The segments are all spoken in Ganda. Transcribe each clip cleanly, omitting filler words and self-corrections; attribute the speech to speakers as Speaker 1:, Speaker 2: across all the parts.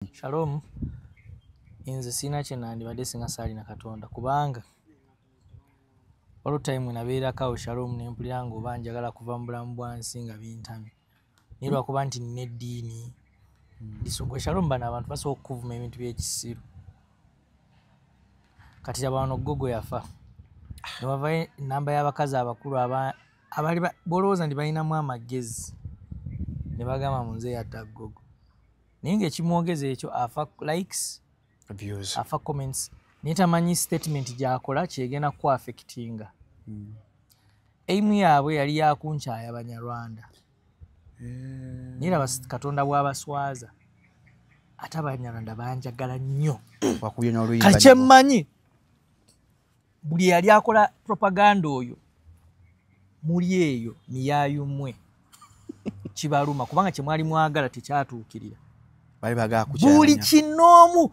Speaker 1: Shalom, nze sirina kye nandibadde singa saalina Katonda, kubanga waliwo time nabeerako awo, Shalom, ne mpulira nga oba njagala kuva mu bulamu bwa nsi nga bintamye, naye lwakuba nti nina eddiini ndisogwe. Shalom, bano abantu basobola okukuvuma ebintu by'ekisiru. Kati laba wano Gogo yafa ne wavayo ennamba y'abakazi abakulu abali bolowooza nti balinamu amagezi ne bagamba mu nze yatta Gogo, naye ng'ekimwogeza ekyo afa likes,
Speaker 2: views,
Speaker 1: afa comments, naye tamanyi statement gy'akola kyegenda ku affectinga. Aim yaabwe yali yakunkyaya Banyarwanda, naye laba Katonda bw'abaswaza, ate Abanyarwanda banjagala nnyo.
Speaker 2: Wakubye n'oluyimba.
Speaker 1: Kati kyemmanyi, buli yali akola propaganda oyo muli eyo miyaayumwe kibaluma, kubanga kyemwali mwagala tekyatuukirira.
Speaker 2: Bali bagala kukyaya.
Speaker 1: Buli kinoomu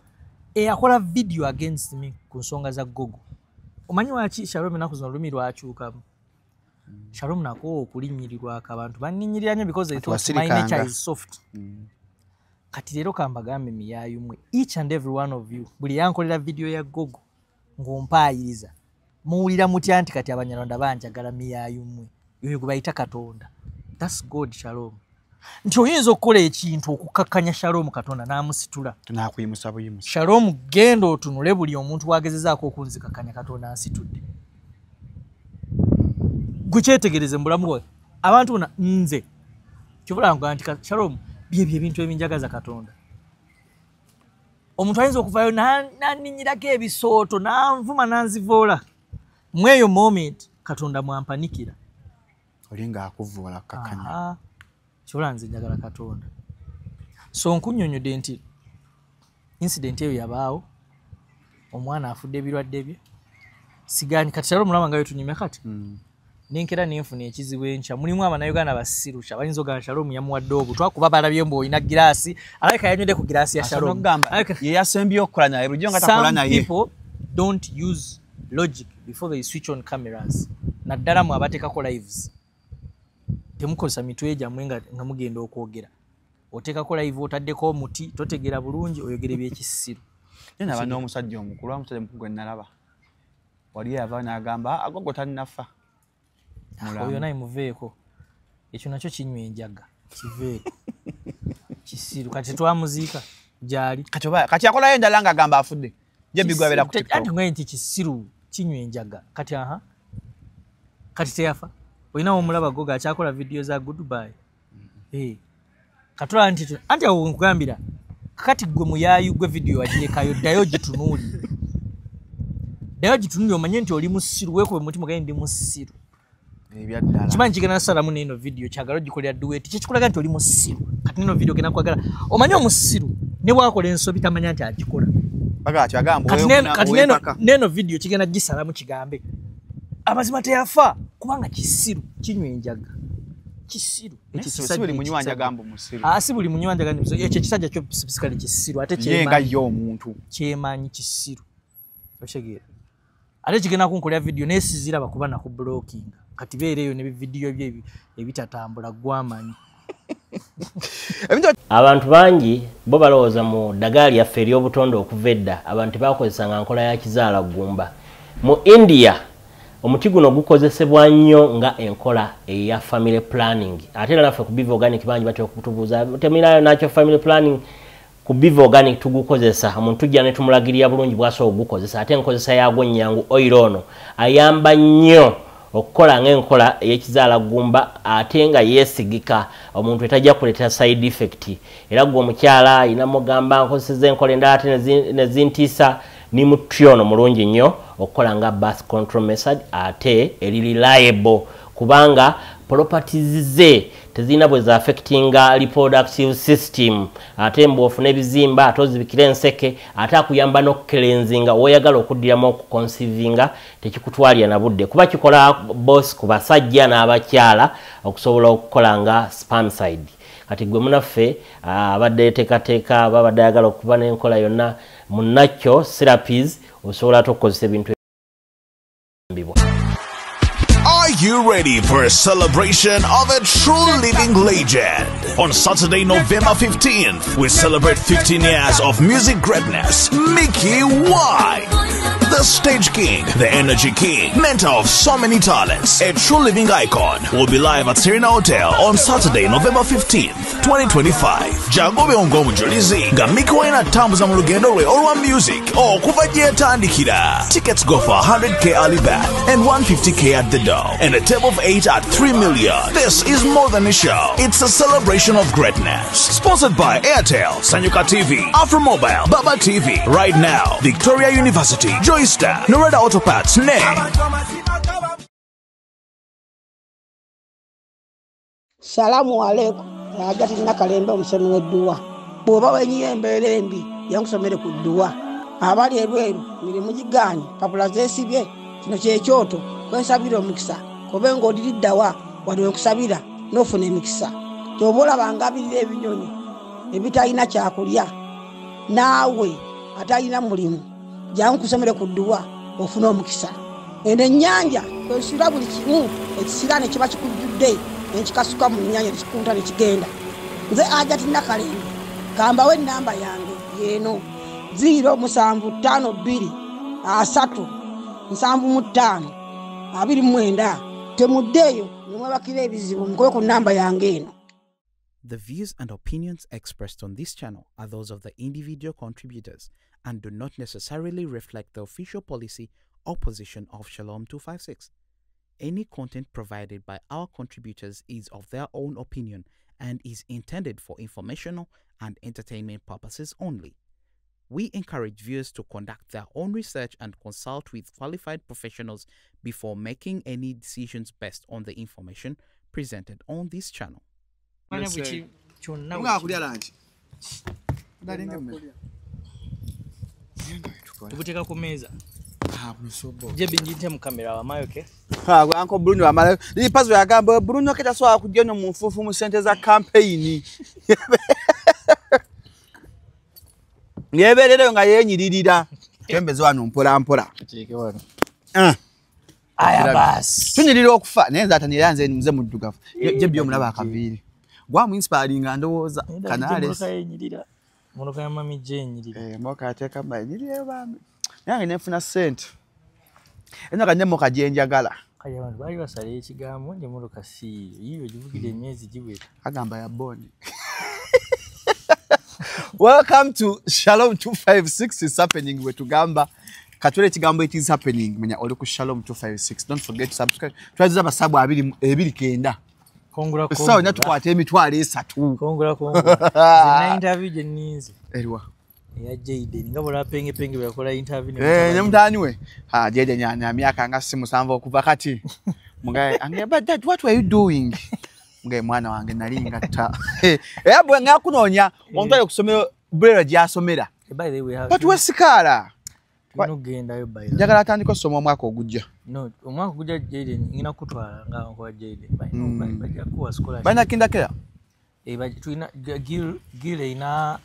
Speaker 1: eyakola video against me ku nsonga za Gogo. Omanyi waki, Shalom, ennaku zino olulimi lwakyukamu? Shalom, nako okulinnyirirwako abantu banninyirira nnyo because they thought my nature is soft. Kati leero kambagambe, miyaayumwe, each and every one of you, buli yankolera video ya Gogo ng'ompaayiriza, muwulira mutya nti kati Abanyarwanda banjagala? Miyaayumwe, oyo gwe bayita Katonda, that's God, Shalom, nti oyinza okukola ekintu okukakkanya Shalom, Katonda n'amusitula.
Speaker 2: Tunakuyimusa buyimusa.
Speaker 1: Shalom, genda otunule buli omuntu wagezezaako okunzikakkanya, Katonda ansitudde. Gwe kyetegereze mu bulamu bwe abantu bona. Nze kyobula nti Shalom, byebyo ebintu ebinjagaza Katonda. Omuntu ayinza okuvayo nanninyirako ebisooto, nanvuma, nanzivoola, mweyo moment Katonda mwampanikira.
Speaker 2: Oli ng'akuvvoola kakkanya.
Speaker 1: Kyola nze njagala Katonda. So nkunnyonnyodde nti incident eyo yabaawo, omwana afudde ebirwadde bye sigaanyi. Kati kyalo omulaba nga wetunyumya kati nenkera nenfuna ekizibu enkya, mulimu Abannayuganda basiru bayinza ogamba Shalom yamuwadde obutwa kuba balabye mbu olina giraasi, alabika yanywedde ku giraasi ya Shalom.
Speaker 2: Ye yasembye okukola naye, bulijjo nga takola naye.
Speaker 1: People don't use logic before they switch on cameras, naddala mu abateekako lives. Temukozesa mitwe gyammwe nga mugenda okwogera. Oteekako live, otaddeko omuti, totegeera bulungi, oyogera ebyekisiru.
Speaker 2: Ye naba n'omusajja omukulu, omusajja omukulu gwe nalaba wali yava n'agamba agogo tannafa.
Speaker 1: Oyo naye muveeko, ekyo nakyo kinywa enjaga, kiveeko, kisiru. Kati twamuziika, gyali.
Speaker 2: Kati akolayo endala ng'agamba afudde jebigwabera ku TikTok.
Speaker 1: Anti ngaye nti kisiru, kinywa enjaga. Kati aha, kati teyafa, olina omulaba Gogo akyakola video za goodbye. Eh, katula nti anti awo nkugambira, kati gwe muyaayu gwe, video wagirekayo, ddayo gitunuulire, ddayo gitunuulire, omanye nti oli musiru. Weekube mutima gaye ndi musiru. Kimanyi kigenda nasalamu neno video kyagala ogikolera duet, kyekikulaga nti oli musiru. Kati neno video genda kwagala omanye omusiru ne bwakola ensobi tamanya nti agikola. Kati neno video kigenda gisalamu kigambe amazima teyafa, kubanga kisiru, kinywa enjaga, kisiru.
Speaker 2: Si buli munywa njaga mbu musiru.
Speaker 1: Ah, si buli munywa njaga mbu. Ekyo ekisajja kyo specifically kisiru, ate
Speaker 2: kyemanyi ye omuntu
Speaker 1: kyemanyi kisiru, okitegeera? Ate kigenda kunkolera video naye siziraba kuba naku blocking. Kati beereyo ne bividiyo bye ebitatambula, gwamanyi.
Speaker 3: Abantu bangi bo balowooza mu ddagala lyaffe ery'obutonde okuva edda abantu bakozesanga nkola ya kizaala ggumba. Mu India omuti guno gukozesebwa nnyo nga enkola eya family planning. Ate era naffe ku Biva Organic bangi batera okutubuuza, temulinayo nakyo family planning? Ku Biva Organic tugukozesa, omuntu tujja ne tumulagirira bulungi bw'asobola okugukozesa, ate enkozesa yaagwo nnyangu. Oil ono ayamba nnyo okukola ng'enkola ey'ekizaala ggumba, ate nga yeesigika, omuntu etajja kuleetera side effect. Era gwe omukyala ayina mugamba nkozeseza enkola endala ate ne zintiisa, ni muti ono mulungi nnyo okukola nga birth control method, ate eri reliable kubanga properties ze tezirina bwe affectinga reproductive system. Ate mbu ofuna ebizimba, ate ozibikira enseke, ate akuyamba n'okucleansinga woyagala okuddiramu okuconceivinga, tekikutwalira na budde kuba kikola both ku basajja n'abakyala okusobola okukola nga spermicide. Kati gwe munaffe abadde yeteekateeka, babadde ayagala okuba n'enkola yonna munnakyo therapies, osobola ate okukozesa ebintu ebibwa.
Speaker 4: Are you you ready for a celebration of a true living legend? On Saturday, November 15th, we celebrate 15 years of music greatness, Mikie Wine. The stage king, the energy king, mentor of so many talents, a true living icon, will be live at Serena Hotel on Saturday, November 15th, 2025. Jangobe ongomujulizi nga Mikie Wine atambuza mu lugendo lwe olwa music okuva gye yatandikira. Tickets go for 100K early bird and 150K at the door, and a table of 8 at 3 million. This is more than a show. It's a celebration of greatness. Sponsored by Airtel, Sanyuka TV, Afro Mobile, Baba TV, Right Now, Victoria University, Joystar, Norada Auto Parts, NE.
Speaker 5: Salamu alaikum. Hajati Nakalembe omusomi w'edduwa. Bw'oba wenyiye embeera embi, yankusomere ku dduwa. Abali ebweru mirimu gigaanye, papula zeesibye, kino kyekyoto kwensabira omukisa. Kobe ng'odiriddawa wali wenkusabira n'ofuna emikisa. Ky'oba olaba ngabirira ebinyonyi ebitalina kyakulya, naawe atalina mulimu, jangu nkusomere ku dduwa ofune omukisa. Eno ennyanja kwesula buli kimu, ekisiraane kiba kikujjudde, nekikasuka mu nnyanja nekikunta nekigenda. Nze Hajati Nakalembe, kambawe ennamba yange yeeno 0752 3 75 29. Temuddeeyo ne mwebakira ebizibu, mukole ku nnamba yange eno.
Speaker 6: The views and opinions expressed on this channel are those of the individual contributors and do not necessarily reflect the official policy or position of Shalom 256. Any content provided by our contributors is of their own opinion and is intended for informational and entertainment purposes only. We encourage viewers to conduct their own research and consult with qualified professionals before making any decisions based on the information presented on this channel.
Speaker 1: Tubuteeka ku mmeeza. Jebi njite mu kamera wamayo ke.
Speaker 2: Uncle Bruno wamala. Lipazo yagamba Bruno ketasobola kujja no mu nfuufu mu ssente za campaign. Yebeerereyo nga yeenyiririra. Tembeze wano mpola mpola.
Speaker 1: Tuteeke wano. Aya basi.
Speaker 2: Tunyirira okufa naye nze atanira nze nze muddugavu. Jebi omulaba akaviiri. Gwamu inspiring ndowooza Canales.
Speaker 1: Motoka ya mami gyenyirira.
Speaker 2: Motoka ateeka mbayinyirira bambi. Nange nenfuna ssente. Eno kanye motoka gye njagala.
Speaker 1: Kale abantu baali basala ekigambo nti emmotoka si yiyo. Yiyo givugire emyezi giwera.
Speaker 2: Agamba ya boni. Welcome to Shalom 256 is happening we tugamba. Katwele ekigambo it is happening. Menya oli ku Shalom 256. Don't forget to subscribe. Twaziza abasabu abiri kenda.
Speaker 1: Kongula kongula.
Speaker 2: Sawa natukwata emitwalo 3.
Speaker 1: Kongula kongula. Zina interview gye nninze.
Speaker 2: Eriwa.
Speaker 1: Eya Jayden nga bw'olaba penge penge bwe yakola interview
Speaker 2: ne ne mutaani we. Ha Jayden ya myaka nga si 7 okuva kati. Mugaye ange but dad what were you doing? Mugaye mwana wange nali ngatta. Era bwe ngakunoonya omutwale ku ssomero Brera gy'asomera.
Speaker 1: By the way we have.
Speaker 2: But wesikala.
Speaker 1: Tulina okugendayo by the way.
Speaker 2: Njagala atandike okusoma omwaka ogujja.
Speaker 1: No, omwaka ogujja Jayden ngina kutwala nga nkola Jayden. Bajja kuwa scholarship.
Speaker 2: Balina kindakera?
Speaker 1: Tulina Gil erina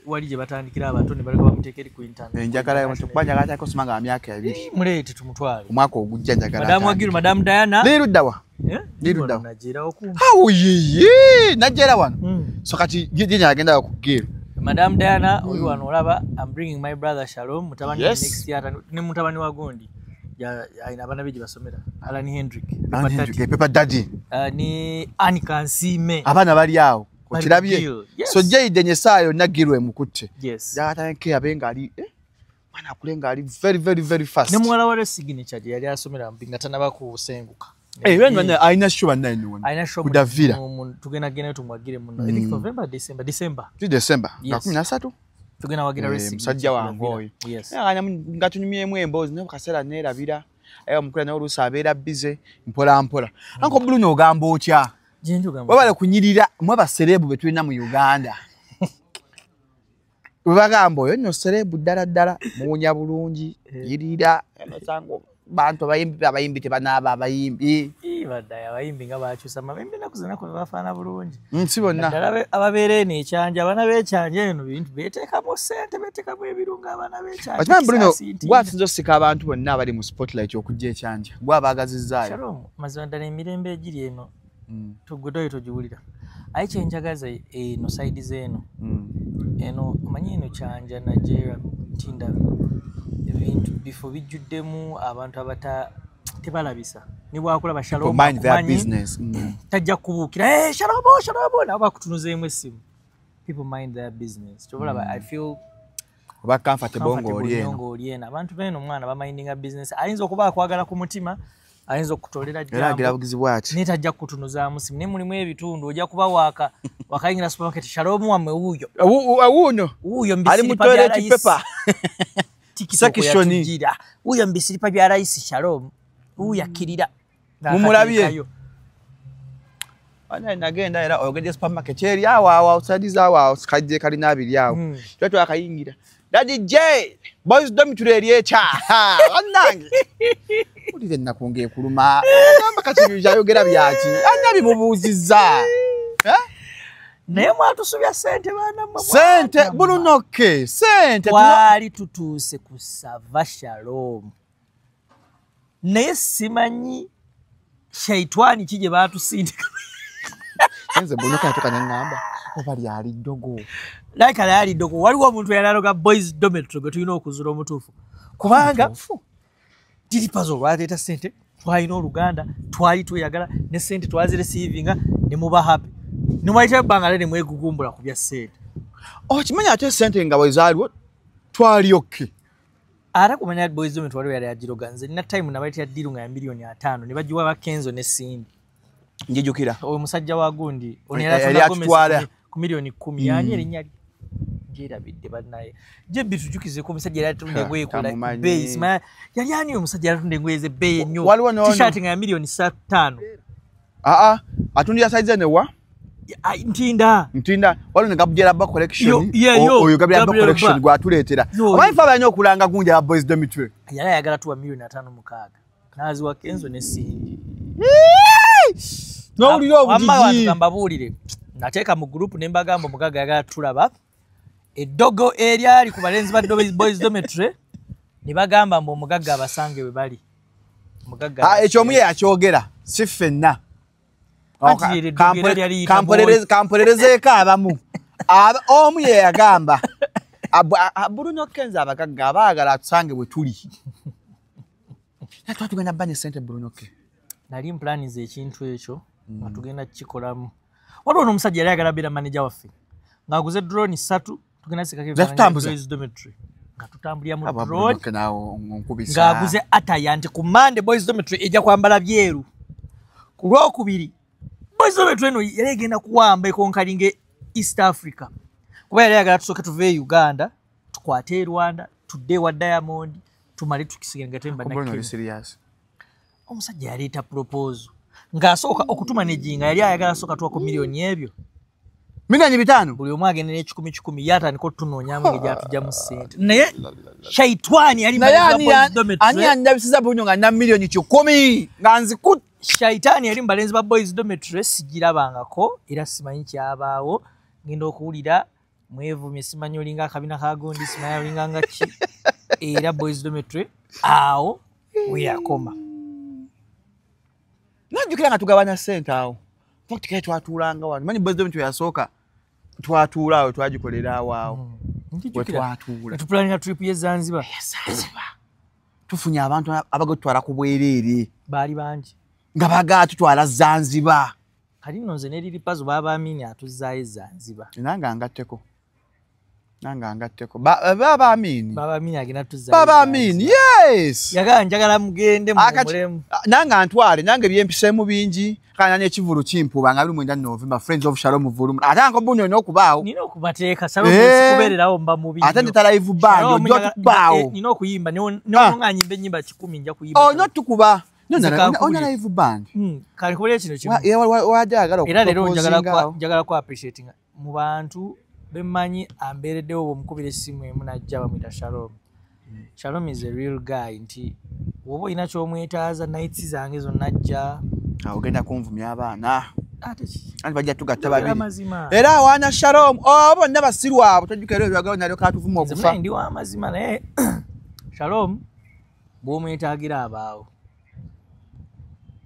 Speaker 1: wali gye batandikira abato ne baleka bamuteeka eri ku internet.
Speaker 2: Njagala kuba njagala atandike okusoma nga myaka 2.
Speaker 1: Muleete tumutwale.
Speaker 2: Omwaka ogujja njagala.
Speaker 1: Madamu wa Gil, Madamu Diana.
Speaker 2: Liruddawa? Liruddawa.
Speaker 1: Najjerawo kumpi.
Speaker 2: Awo yeye, najjera wano. So kati Jayden agenda ku Gil.
Speaker 1: Madam Diana, oyo wano olaba, I'm bringing my brother Shalom, mutabani yes. Next year, ne mutabani wa Gondi. Ya aina abaana be gye basomera. Alan Hendrick.
Speaker 2: Alan Hendrick, Pepper Daddy.
Speaker 1: Ni Annie Kansime.
Speaker 2: Abaana bali awo. Okirabye.
Speaker 1: Yes.
Speaker 2: So Jayden essaawa yonna Gil emukutte.
Speaker 1: Yes.
Speaker 2: Njagala atandike abe ng'ali mwana akule ng'ali very very very fast.
Speaker 1: Ne muwala wa Signature gye yali asomera nga tannaba kusenguka.
Speaker 2: Alina show bannaye wano.
Speaker 1: Alina show
Speaker 2: ku Davila.
Speaker 1: Tugenda gendayo tumwagire muno. I think November, December, December.
Speaker 2: Ti December.
Speaker 1: Yes.
Speaker 2: Nga 13.
Speaker 1: Tugenda wagira Signature.
Speaker 2: Musajja wange oyo.
Speaker 1: Yes.
Speaker 2: Nga tunyumyemu emboozi naye kaseera neerabira. Aye omukula naye oluusi abeera busy mpola mpola. Uncle Bruno ogamba otya? Webale kunyirira mwe baserebu be tulina mu Uganda. Bwe bagamba oyo nno serebu ddala ddala muwunya bulungi, yirira, osanga bantu abayimbi tebanaaba abayimbi.
Speaker 1: Baddayo abayimbi nga bakyusa abayimbi ennaku zonna kuba bafaana bulungi.
Speaker 2: Nsi bonna.
Speaker 1: Naddala ababeera eno ekyanja, abaana b'ekyanja eno bintu beeteekamu ssente, beeteekamu ebirungo abaana b'ekyanja.
Speaker 2: Okimanyi Bruno,
Speaker 1: Kisaasi nti-
Speaker 2: gwasinze osika abantu bonna abali mu spotlight okujja ekyanja, gwabaagazizzaayo.
Speaker 1: Shalom, mazima ddala emirembe egiri eno tugudoyo togiwulira. Aye kyenjagaza eno side z'eno eno omanyi eno Kyanja, Nigeria, Ntinda, ebintu bifo bijjuddemu abantu abata tebalabisa ne bwakulaba Shalom
Speaker 2: Mind their
Speaker 1: akumanyi,
Speaker 2: business.
Speaker 1: Tajja kukubuukira, "Hey, Shalom, Shalom," nabo bakutunuzeemu essimu. People mind their business. Kyova I feel
Speaker 2: oba comfortable
Speaker 1: comfortable
Speaker 2: ng'oli
Speaker 1: nnyo
Speaker 2: eno.
Speaker 1: Ng'oli eno. Abantu beeno omwana bamindinga business, ayinza okuba akwagala ku mutima, ayinza okutolera
Speaker 2: Era agira
Speaker 1: jambo
Speaker 2: bugizi bwati.
Speaker 1: Naye tajja kukutunuzaamu simu. Naye mulimu ebitundu ojja kuba waaka wakayingira supermarket, Shalom wammwe wuuyo.
Speaker 2: Wuuno
Speaker 1: wuuyo
Speaker 2: ali mu
Speaker 1: mbisiripa bya
Speaker 2: toilet
Speaker 1: layisi.
Speaker 2: paper.
Speaker 1: TikTok
Speaker 2: Section.
Speaker 1: yatugira wuuyo mbisiripa bya layisi, Shalom wuuyo akkirira.
Speaker 2: Mumulabye?
Speaker 1: N'akateekayo.
Speaker 2: Bana nagenda era oyogedde supermarket eri awo awo outside awo awo kajje kalina abiri awo. Tuba twakayingira. Daddy J, boys dormitory eri ekya. Bannange. Mpulira ennaku ng'ekuluma. Gamba kati byayogera byaki? Ani abimubuuzizza? Eh?
Speaker 1: Naye mwatusubya ssente, baana mmwe.
Speaker 2: Sente
Speaker 1: Mwatama.
Speaker 2: Bruno K sente
Speaker 1: Twali tutuuse ku sava Shalom, naye simanyi shaitwani ki gye baatusindika.
Speaker 2: Nze Bruno K yatuuka ne ŋŋamba oba lyali ddogo.
Speaker 1: Like lyali ddogo. Waliwo omuntu eyali aloga boys dormitory gwe tulina okuzuula omutuufu, kubanga diripazo olwaleeta ssente twalina oluganda, twali tweyagala ne ssente twazireceivinga ne muba happy, ne mwayitayo ebbanga le ne mwegugumbula ku bya ssente.
Speaker 2: Okimanyi ate sente nga bwe zaaliwo twali okay.
Speaker 1: Ate kumanya boys dormitory waliwo yali agiroga. Nze nina time nabaleetera deal nga ya 5 miliyoni ne bagiwa ba Kenzo ne Cindy.
Speaker 2: Njijukira.
Speaker 1: Oyo musajja wa gundi ono
Speaker 2: Yali
Speaker 1: yali atunda Gomez
Speaker 2: atutwala.
Speaker 1: ku 10 miliyoni. Yani erinnya lye ngyerabidde, bannaye jebbi tujukizeko omusajja yali atunda engoye ku
Speaker 2: Tamumanyi.
Speaker 1: bbeeyi. Simanya yali ani omusajja yali atunda engoye z'ebbeeyi ennyo.
Speaker 2: Waliwo n'ono.
Speaker 1: T-shirt nga ya 5 miliyoni.
Speaker 2: Aa, atundira size newa?
Speaker 1: Ai, Ntinda.
Speaker 2: Ntinda waliwo ne Gabriel Ba collection.
Speaker 1: Yo, yeah, yo,
Speaker 2: Oyo Gabriel Ba
Speaker 1: Gabriel
Speaker 2: collection
Speaker 1: Ba.
Speaker 2: gwatuleetera.
Speaker 1: Yo,
Speaker 2: Omanyi
Speaker 1: yo.
Speaker 2: ffe abalina okulanga gundi aba boys dormitory.
Speaker 1: Yali ayagala tuwa 56 miliyoni n'aziwa Kenzo ne Cindy.
Speaker 2: N'owulira
Speaker 1: Wamma
Speaker 2: obugigi.
Speaker 1: bantu kambabuulire, nateeka mu group ne mbagamba omugagga ayagala tulaba eddogo eryali ku balenzi ba boys dormitory, ne bagamba mbu omugagga abasange we bali. Omugagga
Speaker 2: Ah, ekyo omu ye yakyogera si ffenna.
Speaker 1: Anti lye eddogo era lyali liyita boy.
Speaker 2: Kampolerezeeko abamu. Omu ye yagamba Bruno Kenzo abagagga abaagala atusange bwe tuli. Naye tuba tugenda bba ne ssente Bruno K.
Speaker 1: Nali mplaniza ekintu ekyo nga tugenda kukikolamu. Waliwo n'omusajja yali ayagala beera manager waffe ng'aguze drone 3, tugenda sikako
Speaker 2: Zatutambuza?
Speaker 1: boys dormitory nga tutambulira mu
Speaker 2: Aba
Speaker 1: drone.
Speaker 2: Bruno K naawe onkubisa.
Speaker 1: Ng'aguze ataya nti ku Mande boys dormitory ejja kwambala byeru, ku Lwokubiri boys dormitory eno yali egenda kuwamba econqueringa East Africa, kuba yali ayagala tusooke tuve e Uganda, tukwate e Rwanda, tudde ewa Diamond, tumale tukisigenga.
Speaker 2: Bruno oli serious.
Speaker 1: Omusajja yaleeta proposal ng'asooka okutumanejinga, yali ayagala asooka tuwako miliyoni ebyo.
Speaker 2: 5 miliyoni.
Speaker 1: Buli omu agenda n'ekikumi kikumi, ye atandika otunoonyamu ng'egyatugyamu ssente, naye shaitwani yali
Speaker 2: Naye
Speaker 1: mbalenzi
Speaker 2: ani
Speaker 1: ba boys dormitory.
Speaker 2: Ani yandabisiza Bruno nga nna 100 miliyoni nga nziku
Speaker 1: Shaitaani yali mubalenzi ba boys dormitory sigirabangako era simanyi kyabaawo. Ngenda okuwulira mwevumye, simanyi olinga akabina ka gundi, simanyi olinga nga ki, era boys dormitory awo weyakoma.
Speaker 2: Najjukira nga tugabana ssente awo. Fact kale twatuulanga wano, manyi boys dormitory yasooka twatuula awo, twagikolera awo awo we twatuula.
Speaker 1: Netupulaninga trip ye Zanzibar.
Speaker 2: Zanzibar tufunye abantu abagotwala ku bwereere.
Speaker 1: Baali bangi.
Speaker 2: Nga baagala tutwala Zanzibar.
Speaker 1: Kati nno nze ne Lil Pazo baaba Amini atuzzaayo e Zanzibar.
Speaker 2: Nange angatteko, nange angatteko. Baba Amini.
Speaker 1: Baba Amini agenda tuzzaayo
Speaker 2: Baba
Speaker 1: e
Speaker 2: Amini.
Speaker 1: Zanzibar.
Speaker 2: Yes.
Speaker 1: Yagala njagala mugende muwummulemu.
Speaker 2: Nange antwale, nange byempiseemu bingi kana n'ekivulu kimpuba nga 29 November, Friends of Shalom volume, ate anko Bruno olina okubaawo.
Speaker 1: Nina okubateeka Shalom, sikubeererawo mba mubi
Speaker 2: Ate
Speaker 1: nnyo.
Speaker 2: ndeta live band.
Speaker 1: Shalom,
Speaker 2: Ojja otukubaawo.
Speaker 1: nina okuyimba newonga nyimba ennyimba 100 nja kuyimba.
Speaker 2: Olina otukuba.
Speaker 1: Nze kankubulire.
Speaker 2: Ona live band.
Speaker 1: Kale kubulira kino kimu.
Speaker 2: Wajja ayagala
Speaker 1: Era leero
Speaker 2: okuproposinga awo.
Speaker 1: Njagala ku appreciating mu bantu bemmanyi ambeereddewo, bwomukubira essimu emu najja, bamwita Shalom. Shalom is a real guy, nti woba olina kyomwetaaza, nights zange zonna ajja.
Speaker 2: Ogenda kunvumya abaana.
Speaker 1: Ate ki?
Speaker 2: Anti bajja tugatta
Speaker 1: Njogera
Speaker 2: babiri.
Speaker 1: mazima.
Speaker 2: Era awaana Shalom, oh, bonna basiru abo, tojjukira ebyo byagala nalyoka atuvuma
Speaker 1: Nze
Speaker 2: okufa.
Speaker 1: munaye ndi wa mazima, naye Shalom bw'omwetaagira abaawo.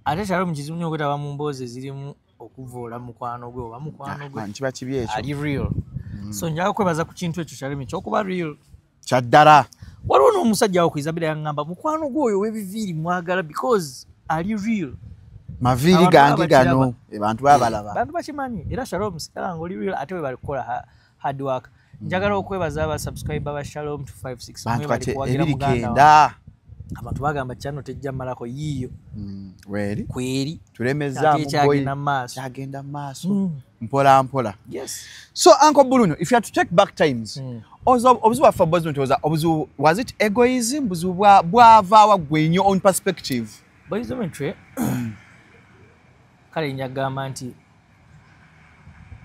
Speaker 1: Ate Shalom kizibu nnyo okwetaba mu mboozi ezirimu okuvoola mukwano gwe oba mukwano gwe.
Speaker 2: Ah, kiba kibi ekyo.
Speaker 1: Ali real. So njagala kwebaza ku kintu ekyo Shalom ekyokuba real.
Speaker 2: Kyaddala.
Speaker 1: Waliwo n'omusajja awo ku Isabella yaŋŋamba mukwano gwe oyo ow'ebiviiri mwagala because ali real.
Speaker 2: Maviiri
Speaker 1: Abantu
Speaker 2: gange
Speaker 1: baba
Speaker 2: gano, abantu babalaba.
Speaker 1: Bantu bakimanyi era Shalom sigala ng'oli real ate webali kukola hard work. Njagala okwebaza aba subscriber ba Shalom 256
Speaker 2: Bantu
Speaker 1: mwebali
Speaker 2: kati
Speaker 1: kuwagira
Speaker 2: ebiri
Speaker 1: muganda wange.
Speaker 2: kenda.
Speaker 1: Abantu bagamba channel tejja malako yiiyo
Speaker 2: Weri
Speaker 1: kweri
Speaker 2: tulemezza
Speaker 1: ate
Speaker 2: mu boy.
Speaker 1: ekyagenda mu maaso.
Speaker 2: Kyagenda mu maaso. Mpola mpola.
Speaker 1: Yes.
Speaker 2: So Uncle Bruno, if you had to take back times, obuzibu bwaffe boys ntoza, obuzibu was it egoism, buzibu bwava wa gwe in your own perspective?
Speaker 1: Boys Dormitory kale njagamba nti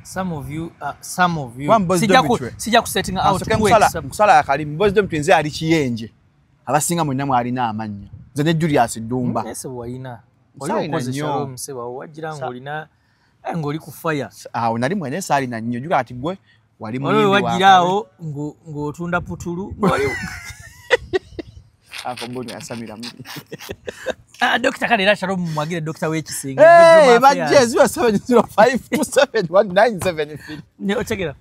Speaker 1: some of you
Speaker 2: One Boys Dormitory.
Speaker 1: sijja ku setting out
Speaker 2: Asooke
Speaker 1: who except
Speaker 2: nkusala akalimi, Boys Dormitory nze ali kiyenje. Abasinga mwenna mwalina amannya. Nze ne Julius Ddumba.
Speaker 1: Naye sebo walina. Wali
Speaker 2: Saalina
Speaker 1: okoze
Speaker 2: nnyo.
Speaker 1: Shalom sebo wajjira ng'olina ng'oli ku fire.
Speaker 2: Awo nali mwene saalina nnyo. Jjukira kati gwe wali
Speaker 1: Waliwo
Speaker 2: muyimbi wa
Speaker 1: wajjira awo ng'otunda putulu. Ng'oli
Speaker 2: Uncle Bruno yasamira mu.
Speaker 1: Dokita kale era Shalom mwagire dokita w'ekisenge.
Speaker 2: Hey,
Speaker 1: Bedroom affairs.
Speaker 2: bajje 0705271973.
Speaker 1: Ne otegera.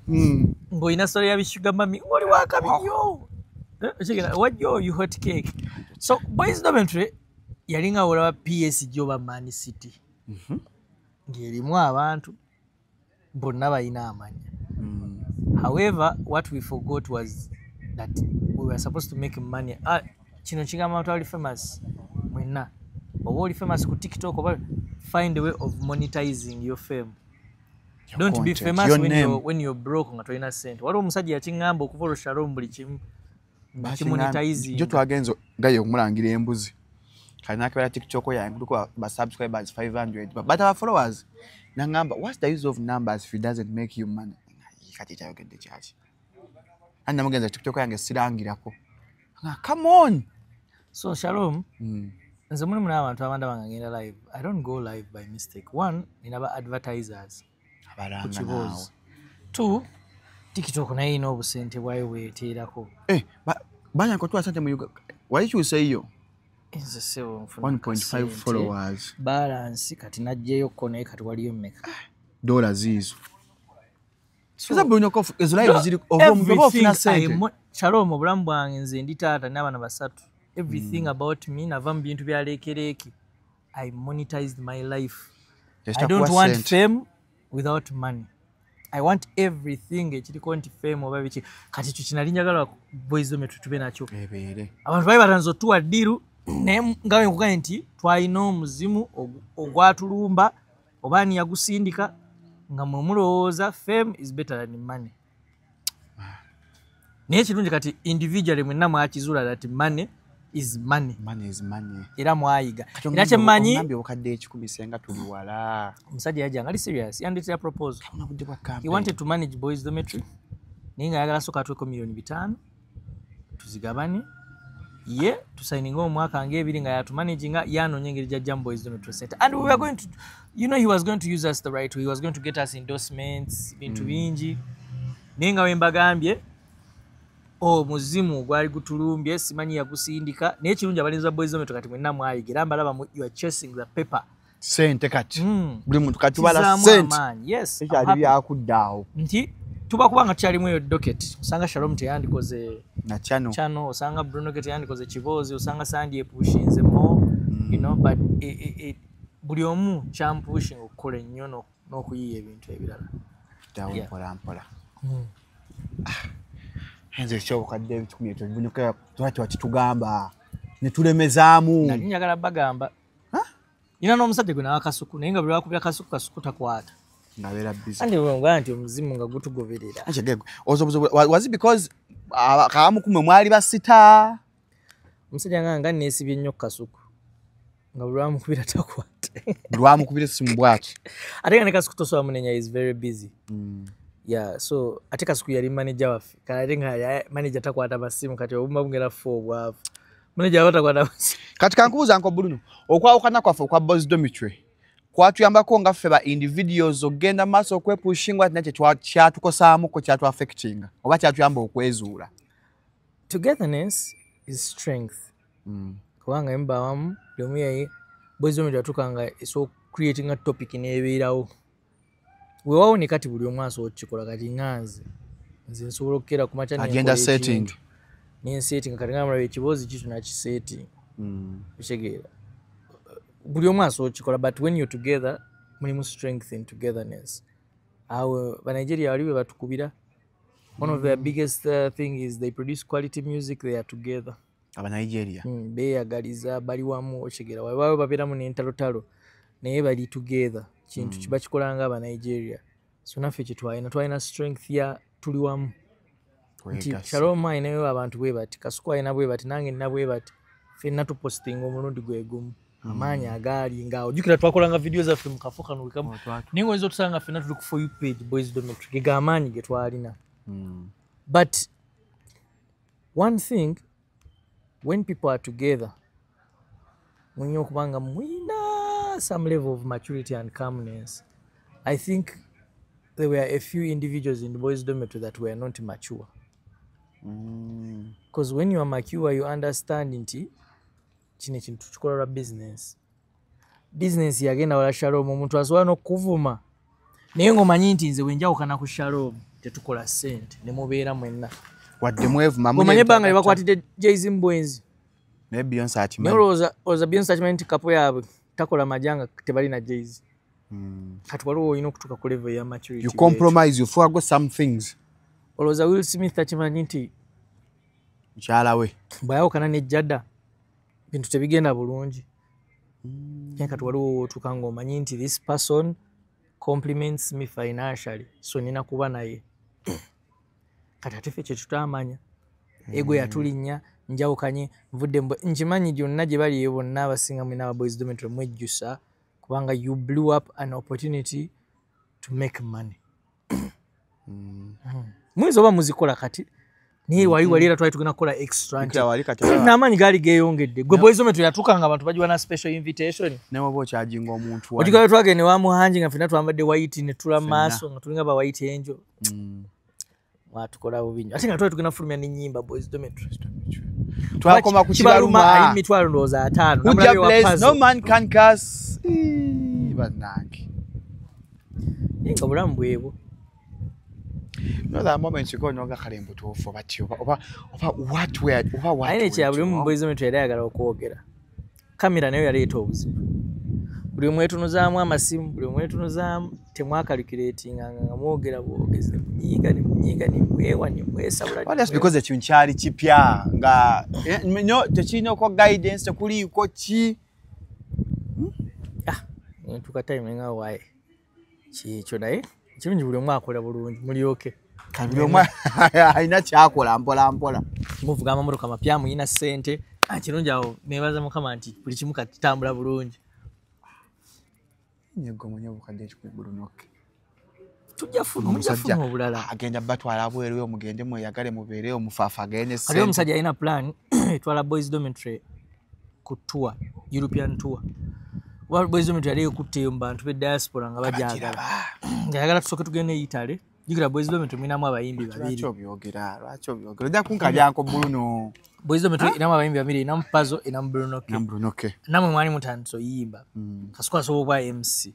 Speaker 1: Ng'olina story ya bisugar mummy ng'oli wakabi nnyo. Otegera wajja you hot cake. So Boys Dormitory yalinga olaba PSG oba Man City. Ng'erimu abantu bonna balina amanya. However, what we forgot was that we were supposed to make money. Kino kigamba abantu abali famous mwenna. Oba oli famous ku TikTok oba find a way of monetizing your fame. Don't be
Speaker 2: content,
Speaker 1: famous
Speaker 2: your
Speaker 1: when
Speaker 2: name.
Speaker 1: When you're broke nga tolina ssente. Waliwo omusajja yakiŋŋamba okuva olwo Shalom buli kimu kimonetizing.
Speaker 2: Jo twagenze gayo okumulangira embuzi. Kali nakebera TikTok yange kuliko ba subscribers 500 but our followers nangamba what's the use of numbers if it doesn't make you money? Kati kyayogedde kyaki? Ani namugenza TikTok yange sirangirako. Nga come on.
Speaker 1: So Shalom, nze mulimu n'abantu abandaba nga ngenda live. I don't go live by mistake. One, nina ba advertisers ku
Speaker 2: Abalanga
Speaker 1: kiboozi.
Speaker 2: naawe.
Speaker 1: Two, TikTok naye erina obusente bwayo bweteerako.
Speaker 2: Banya kotwa sente mu Uganda. Walikyuseeyo
Speaker 1: Nze ssebo nfuna
Speaker 2: 1.5
Speaker 1: akasente.
Speaker 2: followers.
Speaker 1: Balance kati naggyeyo naye kati waliyo mmeka.
Speaker 2: Dollars zizo.
Speaker 1: So,
Speaker 2: Sasa Bruno kofu ezo live ziri oba ofuna
Speaker 1: everything I
Speaker 2: sente.
Speaker 1: Shalom obulamu bwange nze ndi taata n'abaana basatu. Everything about me nava mu bintu bya leekereeke. I monetized my life. I don't want fame without money. I want everything ekiriko nti fame oba biki. Kati ekyo kinali njagala Boys Dormitory tube nakyo.
Speaker 2: Ebeere.
Speaker 1: Abantu bali batanze otuwa ddiiru naye nga bwe nkugambye nti twalina omuzimu ogwatulumba oba ani yagusindika nga mwe mulowooza fame is better than money. Naye ekirungi kati individually mwenna mwakizuula that money is money.
Speaker 2: Money is money.
Speaker 1: Era mwayiga. Era kyemmanyi
Speaker 2: Ogambye obukadde 1,000 senga tuli wala.
Speaker 1: omusajja yajja nga ali serious yandeetera proposal.
Speaker 2: Kabona budde bwa
Speaker 1: He
Speaker 2: campaign.
Speaker 1: wanted to manage Boys Dormitory naye nga ayagala sooka atuweko 5 million tuzigabane ye tusayininga omwaka ng'ebiri nga yatumanaginga yanoonya engeri gy'ajja mu Boys Dormitory Center and we were going to, you know, he was going to use us the right way. He was going to get us endorsements bintu bingi naye nga we mbagambye omuzimu gwali gutulumbye simanyi yagusindika naye ekirungi abalinzi ba Boys Dormitory kati mwenna mwayiga era mbalaba you are chasing the paper.
Speaker 2: Sente kati. Buli muntu kati tubala
Speaker 1: Kizaamu
Speaker 2: sente.
Speaker 1: amaanyi. Yes, I'm
Speaker 2: Ekyali
Speaker 1: happy.
Speaker 2: byakudda awo.
Speaker 1: Nti tuba kubanga tukyalimu eyo docket osanga Shalom teyandikoze
Speaker 2: Na channel.
Speaker 1: channel osanga Bruno K teyandikoze kiboozi osanga Sandy epushinze more, you know, but buli omu kyampushinga okukola ennyo n'okuyiiya ebintu ebirala.
Speaker 2: Ddawo
Speaker 1: Yeah.
Speaker 2: mpola mpola. Nze ekyobukadde 1,000 ekyo bunyuka tuba tewakitugamba ne tulemezaamu.
Speaker 1: Nali njagala bagamba nina n'omusajja gwe nawa Kasuku naye nga buli lwakubira Kasuku Kasuku takwata.
Speaker 2: Ngabeera busy.
Speaker 1: Andi bwe nti omuzimu nga gutugoberera.
Speaker 2: Anti gego, obuzibu was it because kabamu kumwe mwali basita?
Speaker 1: Omusajja nga neesibye nnyo ku Kasuku nga buli lwamukubira takwata.
Speaker 2: Buli lwamukubira essimu bw'ati.
Speaker 1: Ate nga ne Kasuku tosobola munenya is very busy. Yeah, so ate Kasuku yali manager waffe kale ate nga manager takwata masimu kati obumba bugenda kufa obwavu. Manager aba takwata masimu.
Speaker 2: Kati kankubuuza Uncle Bruno, okwawukana kwaffe okwa Boys Dormitory Kwatuyambako nga ffe ba individuals ogenda maaso okwepushingwa, ate nakye kyatukosaamuko, kyatuaffectinga oba kyatuyamba okwezuula?
Speaker 1: Togetherness is strength, kubanga emuba awamu, buli omu yaye. Boys Dormitory yatuuka nga esobola creating a topic n'ebeerawo. Weewaawo ne kati buli omu asobola okukikola. Kati nga nze nsobola okukeera ku makya
Speaker 2: agenda
Speaker 1: nenkola
Speaker 2: setting.
Speaker 1: Ekintu nensetting. Kati nga mulaba ekiboozi kitu nakisetting, okitegeera? Buli omu asobola okukikola, but when you're together, mulimu strength in togetherness. Awo Banigeria wali bwe batukubira, one of their biggest thing is they produce quality music, they are together.
Speaker 2: Abanigeria.
Speaker 1: Beeyagaliza, bali wamu, okitegeera? Wabaawo babeeramu n'entalotalo, naye bali together. Kintu bakikola nga Abanigeria. So naffe kyetwalina, twalina strength ya tuli wamu, nti
Speaker 2: Twegasse.
Speaker 1: Shalom alinayo abantu bwe bati, Kasuku alina bwe bati, nange nina bwe bati, ffenna tupostinga omulundi gwe gumu. Amaanyi agaali ngaawo, jjukira twakolanga vidiyo zaffe mu kafo kano kamu, naye ngaoyinza otusanga nga ffenna tuli ku For You page Boys Dormitory. Ge amaanyi ge twalina. But one thing, when people are together, mulina okuba nga mulina some level of maturity and calmness. I think there were a few individuals in the Boys Dormitory that were not mature, because when you are mature, you understand nti kino ekintu tukikola lwa business. Business yagenda wala. Shalom omuntu asobola n'okuvuma, naye ng'omanyi nti nze bwenjawukana ku Shalom tetukola ssente, ne mubeera mwenna.
Speaker 2: Wadde mwevuma.
Speaker 1: Omanye ebbanga lye bakwatidde Jay-Z mu bwenzi.
Speaker 2: Naye Beyonce
Speaker 1: naye
Speaker 2: akimanyi.
Speaker 1: Olowooza Beyonce akimanyi nti couple yaabwe takola majanga tebalina Jay-Z? Kati waliwo olina okutuuka ku level ya maturity
Speaker 2: You compromise, you forgo some things.
Speaker 1: Olowooza Will Smith akimanyi nti
Speaker 2: mukyala we
Speaker 1: bw'ayawukana ne Jada bintu tebigenda bulungi? Naye kati waliwo wootuuka ng'omanyi nti this person compliments me financially, so nina kuba naye. Kati ate ffe kyetutamanya, ego yatulinnya, njawukanye, nvudde nkimanyi gyonna gye bali eyo bonna abasinga mwena aba Boys Dormitory mwejjusa, kubanga you blew up an opportunity to make money. Muyinza oba muzikola kati, naye wali era twali tugenda kukola extra nti
Speaker 2: Jjukira wali kati
Speaker 1: n'amaanyi gaali geeyongedde. Gwe Boys Dormitory yatuuka nga abantu bagiwa na special invitation.
Speaker 2: Ne woba okyajinga omuntu wali.
Speaker 1: Ojjukira twagenda ewa Muhangi nga ffenna twambadde white ne tula maaso nga tulinga ba white angel. Mwatukola bubi nnyo, ate nga twali tugenda fulumya n'ennyimba Boys Dormitory.
Speaker 2: Twakoma ku
Speaker 1: Kibaluma ali
Speaker 2: kibaluma.
Speaker 1: 500,000.
Speaker 2: Kuja
Speaker 1: Namulabye wa
Speaker 2: bless,
Speaker 1: Puzzle.
Speaker 2: no man can curse. Ii, bannange.
Speaker 1: Naye nga bulamu bwebwo.
Speaker 2: You know that moment you go noga kale mbutuufu oba ki oba what were oba what
Speaker 1: Naye nekya
Speaker 2: went
Speaker 1: buli omu mu
Speaker 2: wrong?
Speaker 1: Boys Dormitory yali ayagala okwogera. Kamera nayo yaleeta obuzibu. Buli omu yetunuzaamu amasimu, buli omu yetunuzaamu, temwakalikulatinganga nga mwogera bwogezi, ne munyiiga, ne munyiiga, ne mwewa, ne mwesabula, ne
Speaker 2: Well, that's
Speaker 1: mwewa.
Speaker 2: because ekintu kyali kipya nga no tekirinako guidance, tekuliiko ki.
Speaker 1: Ah, nentuuka time nga waaye kyekyo, naye ekirungi buli omu akola bulungi, mulyoke.
Speaker 2: Buli omu alina kyakola mpola mpola.
Speaker 1: Muvuga amamotoka mapya, muyina ssente. Ah, kirungi awo nebaza Mukama nti buli kimu kati kitambula bulungi.
Speaker 2: Nyego munye obukadde 10,000 Bruno K.
Speaker 1: Tujja funa, mujja funa obulala.
Speaker 2: Agenda batwala bweru, mugende mweyagale, mubeereyo, mufaafagane
Speaker 1: Kati
Speaker 2: ssente.
Speaker 1: omusajja alina plan etwala Boys Dormitory ku tour, European tour. Kuba Boys Dormitory yali ekutteyo mu bantu b'e diaspora nga bagyagala, nga ayagala tusooke tugende e Italy. Jjukira Boys Dormitory mulinamu abayimbi
Speaker 2: Lwaki
Speaker 1: babiri.
Speaker 2: obyogera? Lwaki obyogera? Ojja kunkalyanko, Bruno.
Speaker 1: Boys Dormitory erinamu abayimbi babiri, erinamu Pazo, erinamu Bruno K.
Speaker 2: Na Bruno K.
Speaker 1: Nammwe mwali mutandise oyimba. Kasuku asobola okuba MC,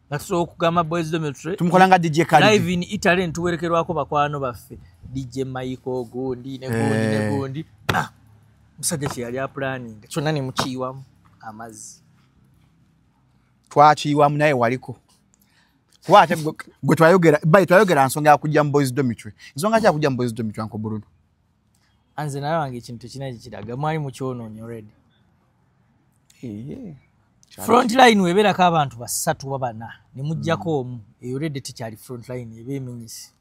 Speaker 1: nga tusobola okugamba Boys Dormitory
Speaker 2: Tumukola nga DJ Khaled.
Speaker 1: live in Italy, ntuwerekerwako bakwano baffe, DJ Michael gundi ne gundi ne gundi. Ah, musajja kye yali apulaninga kyonna ne mukiyiwamu amazzi.
Speaker 2: Twakiyiwamu, naye waliko kuba ate gwe twayogera bayi twayogera nsonga yakujja mu Boys Dormitory. Nsonga ki yakujja mu Boys Dormitory, Uncle Bruno?
Speaker 1: Anze naye wange ekintu tekirina kikiraga, mwali mukyonoonye already. Front line webeerako abantu basatu oba bana ne muggyako omu, eyo already tekyali front line, eba emenyese.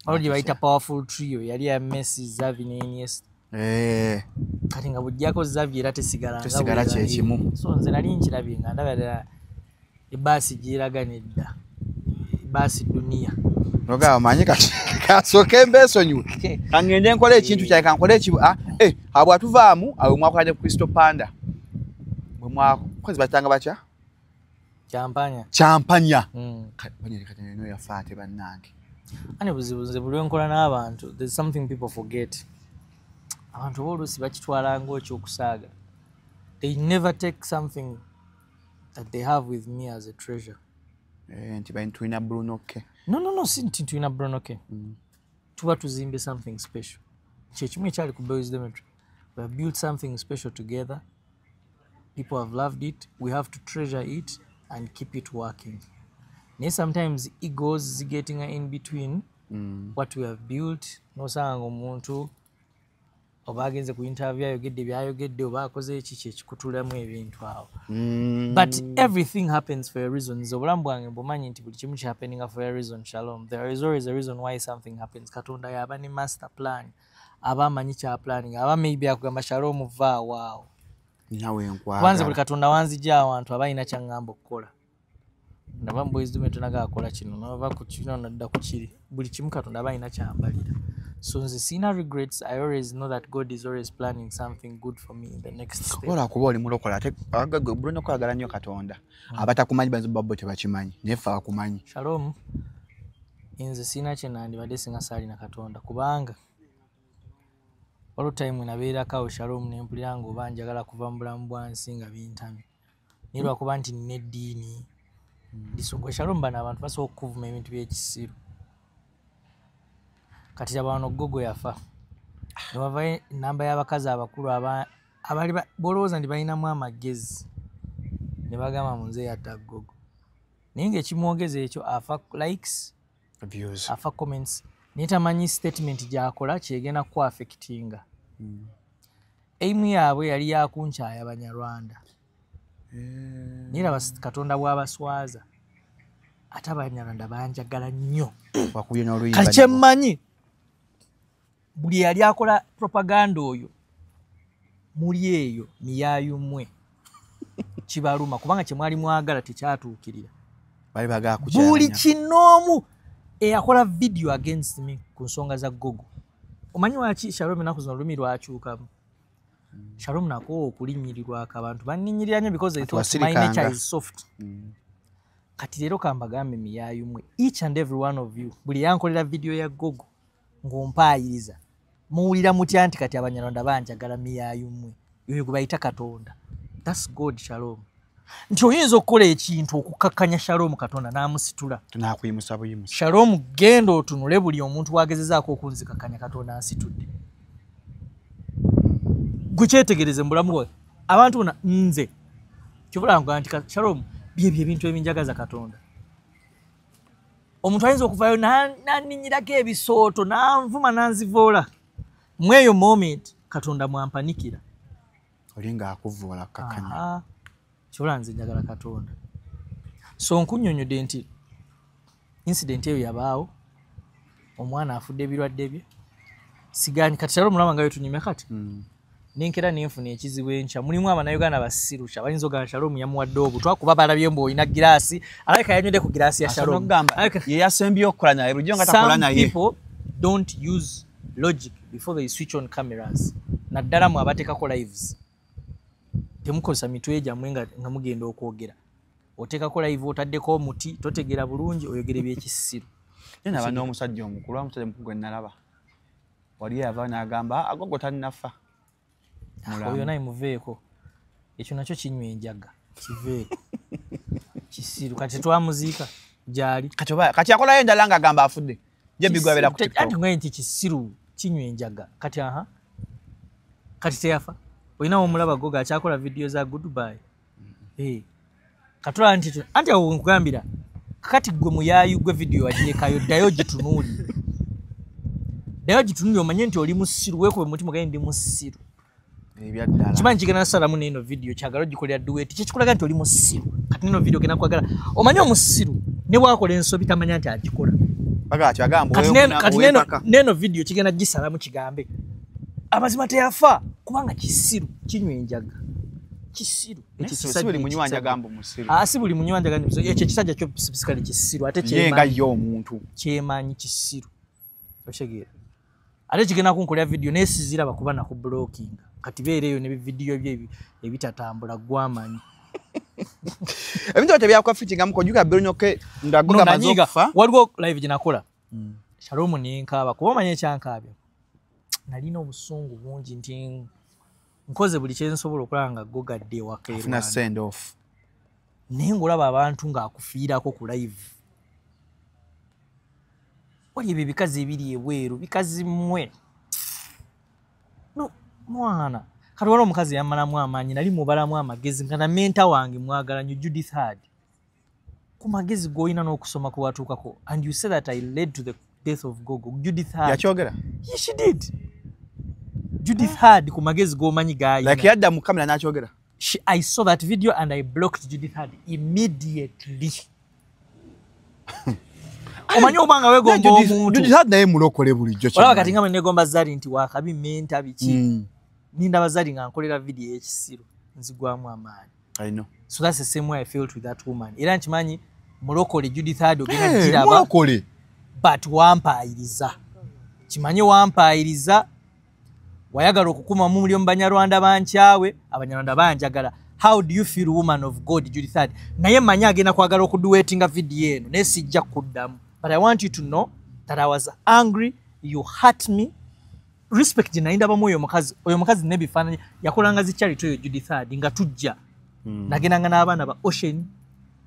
Speaker 1: Waliwo gye bayita powerful trio, yali ya Messi, Xavi ne Iniesta. Kati nga bw'oggyako Xavi era tesigala nga
Speaker 2: Tesigala
Speaker 1: bwe yali.
Speaker 2: kyekimu.
Speaker 1: So nze nali nkirabye nga ndaba ddala ebbaasi gyeraga nedda, ebbaasi duniya.
Speaker 2: Nogamba manyi kati kasooke mbeesonyiwe, kangende nkole ekintu kyange, kankole ekibu. Ah, abo bwatuvaamu awo mwakola ne Crystal Panda, bwe mwakozi batanga batya?
Speaker 1: Kyampanya.
Speaker 2: Kyampanya. Kati eno yafa ate bannange.
Speaker 1: Ani buzibu nze buli lwenkola n'abantu, there's something people forget. Abantu oluusi bakitwala ng'okyokusaaga. They never take something that they have with me as a treasure.
Speaker 2: Nti tulina Bruno K.
Speaker 1: No, si nti tulina Bruno K. Tuba tuzimbe something special. Kyekimu ekyali ku Boys Dormitory. We have built something special together. People have loved it. We have to treasure it and keep it working. Naye sometimes egos getting in between what we have built. Nosanga omuntu oba agenze ku interview ayogedde byayogedde oba akoze eki kyekikutulamu ebintu awo. But everything happens for a reason. Nze obulamu bwange mbumanyi nti buli kimu kihappeninga for a reason. Shalom. There is always a reason why something happens. Katonda yaba ne master plan. Aba amanyi kya planning. Aba maybe akugamba Shalom vaawo awo.
Speaker 2: Nawe nkwagala.
Speaker 1: Kwanza buli Katonda wanzija awantu aba alina kyaŋŋamba okukola. Ndaba Boys Dormitory naga akola kino, nava ku kino nadda ku kiri. Buli kimu Katonda aba alina kyambalira. So nze sina regrets. I always know that God is always planning something good for me in the next step.
Speaker 2: Ola kuba oli mulokola ate Bruno kwagala nnyo Katonda. Abatakumanyi banzi babbo tebakimanyi. Naye ffe abakumanyi.
Speaker 1: Shalom. Nze sina kye nandibadde singa saalina Katonda kubanga waliwo time nabeerako awo Shalom ne mpulira ng'oba njagala kuva mu bulamu bwa nsi nga bintamye. Naye lwakuba nti nina eddiini. Ndisonga Shalom bano abantu basobola okukuvuma ebintu by'ekisiru. Kati laba wano Gogo yafa. Ne wavayo ennamba y'abakazi abakulu abali bolowooza nti balinamu amagezi. Ne bagamba mu nze yatta Gogo. Naye ng'ekimwogeza ekyo afa likes,
Speaker 2: views,
Speaker 1: afa comments. Naye tamanyi statement gy'akola kyegenda ku affectinga. Aim yaabwe yali yakunkyaya Banyarwanda. Naye laba Katonda bw'abaswaza. Ate Abanyarwanda banjagala nnyo.
Speaker 2: Wakubye n'oluyimba.
Speaker 1: Kati kyemmanyi buli yali akola propaganda oyo muli eyo miyaayumwe kibaluma kubanga kye mwali mwagala tekyatuukirira.
Speaker 2: Bali bagala kukyalanya.
Speaker 1: Buli kinoomu eyakola video against me ku nsonga za Gogo. Omanyi lwaki Shalom ennaku zino olulimi lwakyukamu? Shalom nako okulinnyirirwako abantu banninnyirira nnyo because they thought my nature is soft. Kati leero kambagambe miyaayumwe, each and every one of you buli yankolera video ya Gogo ng'ompaayiriza muwulira mutya nti kati Abanyarwanda banjagala miyaayumwe. Yoyo gwe bayita Katonda. That's God, Shalom. Nti oyinza okukola ekintu okukakkanya Shalom Katonda n'amusitula.
Speaker 2: Tunaakuyimusa buyimusa.
Speaker 1: Shalom genda otunule buli omuntu wagezezaako okunzikakkanya Katonda ansitudde. Gwe kyetegereze mu bulamu bwe. Abantu bonna nze kyovula nkugaa nti Shalom byebyo ebintu ebinjagaza Katonda. Omuntu ayinza okuvayo n'anninyirako ebisooto n'anvuma n'anzivoola. Mu eyo moment Katonda mwampanikira.
Speaker 2: Olinga akuvoola kakkanya.
Speaker 1: Kyovula nze njagala Katonda. So nkunnyonnyodde nti incident eyo yabaawo, omwana afudde ebirwadde bye. Sigaanyi kati Shalom mulaba nga wetunyumya kati. Nenkera nenfuna ekizibu enkya. Mulimu Abannayuganda basiru bayinza ogamba Shalom yamuwadde obutwa kuba balabye mbu olina giraasi. Alabika yanywedde ku giraasi ya Shalom.
Speaker 2: Ye yasembye okukola naye bulijjo nga takola naye.
Speaker 1: Some people don't use logic before they switch on cameras. Naddala mwe abateekako lives. Temukozesa mitwe gyammwe nga mugenda okwogera. Oteekako live otaddeko omuti totegeera bulungi oyogera ebyekisiru.
Speaker 2: Ye naba n'omusajja omukulu, omusajja omukulu gwe nalaba. Wali yava n'agamba Agogo tannafa.
Speaker 1: Oyo naye muveeko. Ekyo nakyo kinywa enjaga. Kiveeko. Kisiru. Kati twamuziika gy'ali.
Speaker 2: Kati akolayo endala ng'agamba afudde. Je bigwa abeera ku TikTok.
Speaker 1: Anti ngaye nti kisiru kinywa enjaga. Kati aha. Kati teyafa. Olina omulaba Gogo akyakola video za goodbye. Katula nti anti awo nkugambira kati gwe muyaayu gwe video wagirekayo ddayo gitunuulire. Ddayo gitunuulire omanye nti oli musiru weekube mutima ogambe ndi musiru. Kimanyi kigenda nasalamu n'eno video kyagala ogikolera duet kyekikulaga nti oli musiru. Kati n'eno video genda kwagala omanye omusiru ne bw'akola ensobi tamanya nti agikola. Kati n'eno video kigenda gisalamu kigambe amazima teyafa kubanga kisiru kinywa enjaga. Kisiru.
Speaker 2: Si buli munywa njaga mbu musiru.
Speaker 1: Si buli munywa njaga mbu musiru. Ekyo ekisajja kyo specifically kisiru ate
Speaker 2: Ye nga ye omuntu.
Speaker 1: Kyemanyi kisiru. Okitegeera. Ate kigenda kunkolera video naye siziraba kuba naku blocking. Kati beera eyo ne video bye ebitatambula gwamanyi.
Speaker 2: Ebintu tebyakwaffitinga mukojuka Bruno K nga Gogo amaze okufa.
Speaker 1: Waliwo live gye nakola. Shalom nenkaaba kuba omanyi ekyankaabya. Nalina obusungu bungi nti nkoze buli kye nsobola okulaba nga Gogo adde ewaka e
Speaker 2: Afuna
Speaker 1: Rwanda.
Speaker 2: send off.
Speaker 1: Naye ng'olaba abantu ng'akufiirako ku live. Wali ebyo ebikazi ebiri ebweru, bikazi mmwe. No, mwana. Kati waliwo omukazi yammalamu amaanyi, nali mubalamu amagezi nga na mentor wange mwagala nnyo, Judith Heard. Ku magezi g'olina n'okusoma kwe watuukako. And you say that I led to the death of Gogo. Judith Heard.
Speaker 2: Yakyogera?
Speaker 1: Yes, she did. Judith Heard ku magezi g'omanyi g'ayina.
Speaker 2: Like yadda mu kamera n'akyogera?
Speaker 1: I saw that video and I blocked Judith Heard immediately. Omanyi oba nga weegomba omuntu.
Speaker 2: Judith Heard naye mulokole bulijjo
Speaker 1: Olaba
Speaker 2: kimanyi.
Speaker 1: kati nga bwe neegomba Zari nti wakabi mentor biki. Nindaba Zari nga nkolera video ey'ekisiru, nzigwamu amaanyi.
Speaker 2: I know.
Speaker 1: So that's the same way I felt with that woman. Era nkimanyi mulokole Judith Heard ogenda giraba.
Speaker 2: Mulokole.
Speaker 1: But wampaayiriza. Kimanyi wampaayiriza. Wayagala okukuma mu muli omu Banyarwanda bankyawe, Abanyarwanda banjagala. How do you feel, woman of God, Judith Heard? Naye mmanyi agenda kwagala okuduwetinga video eno, naye sijja kuddamu. But I want you to know that I was angry, you hurt me. Respect gye nali ndabamu oyo omukazi, oyo omukazi n'ebifaananyi, yakolanga zi charity oyo Judith Heard nga tujja. Nagendanga n'abaana ba Ocean,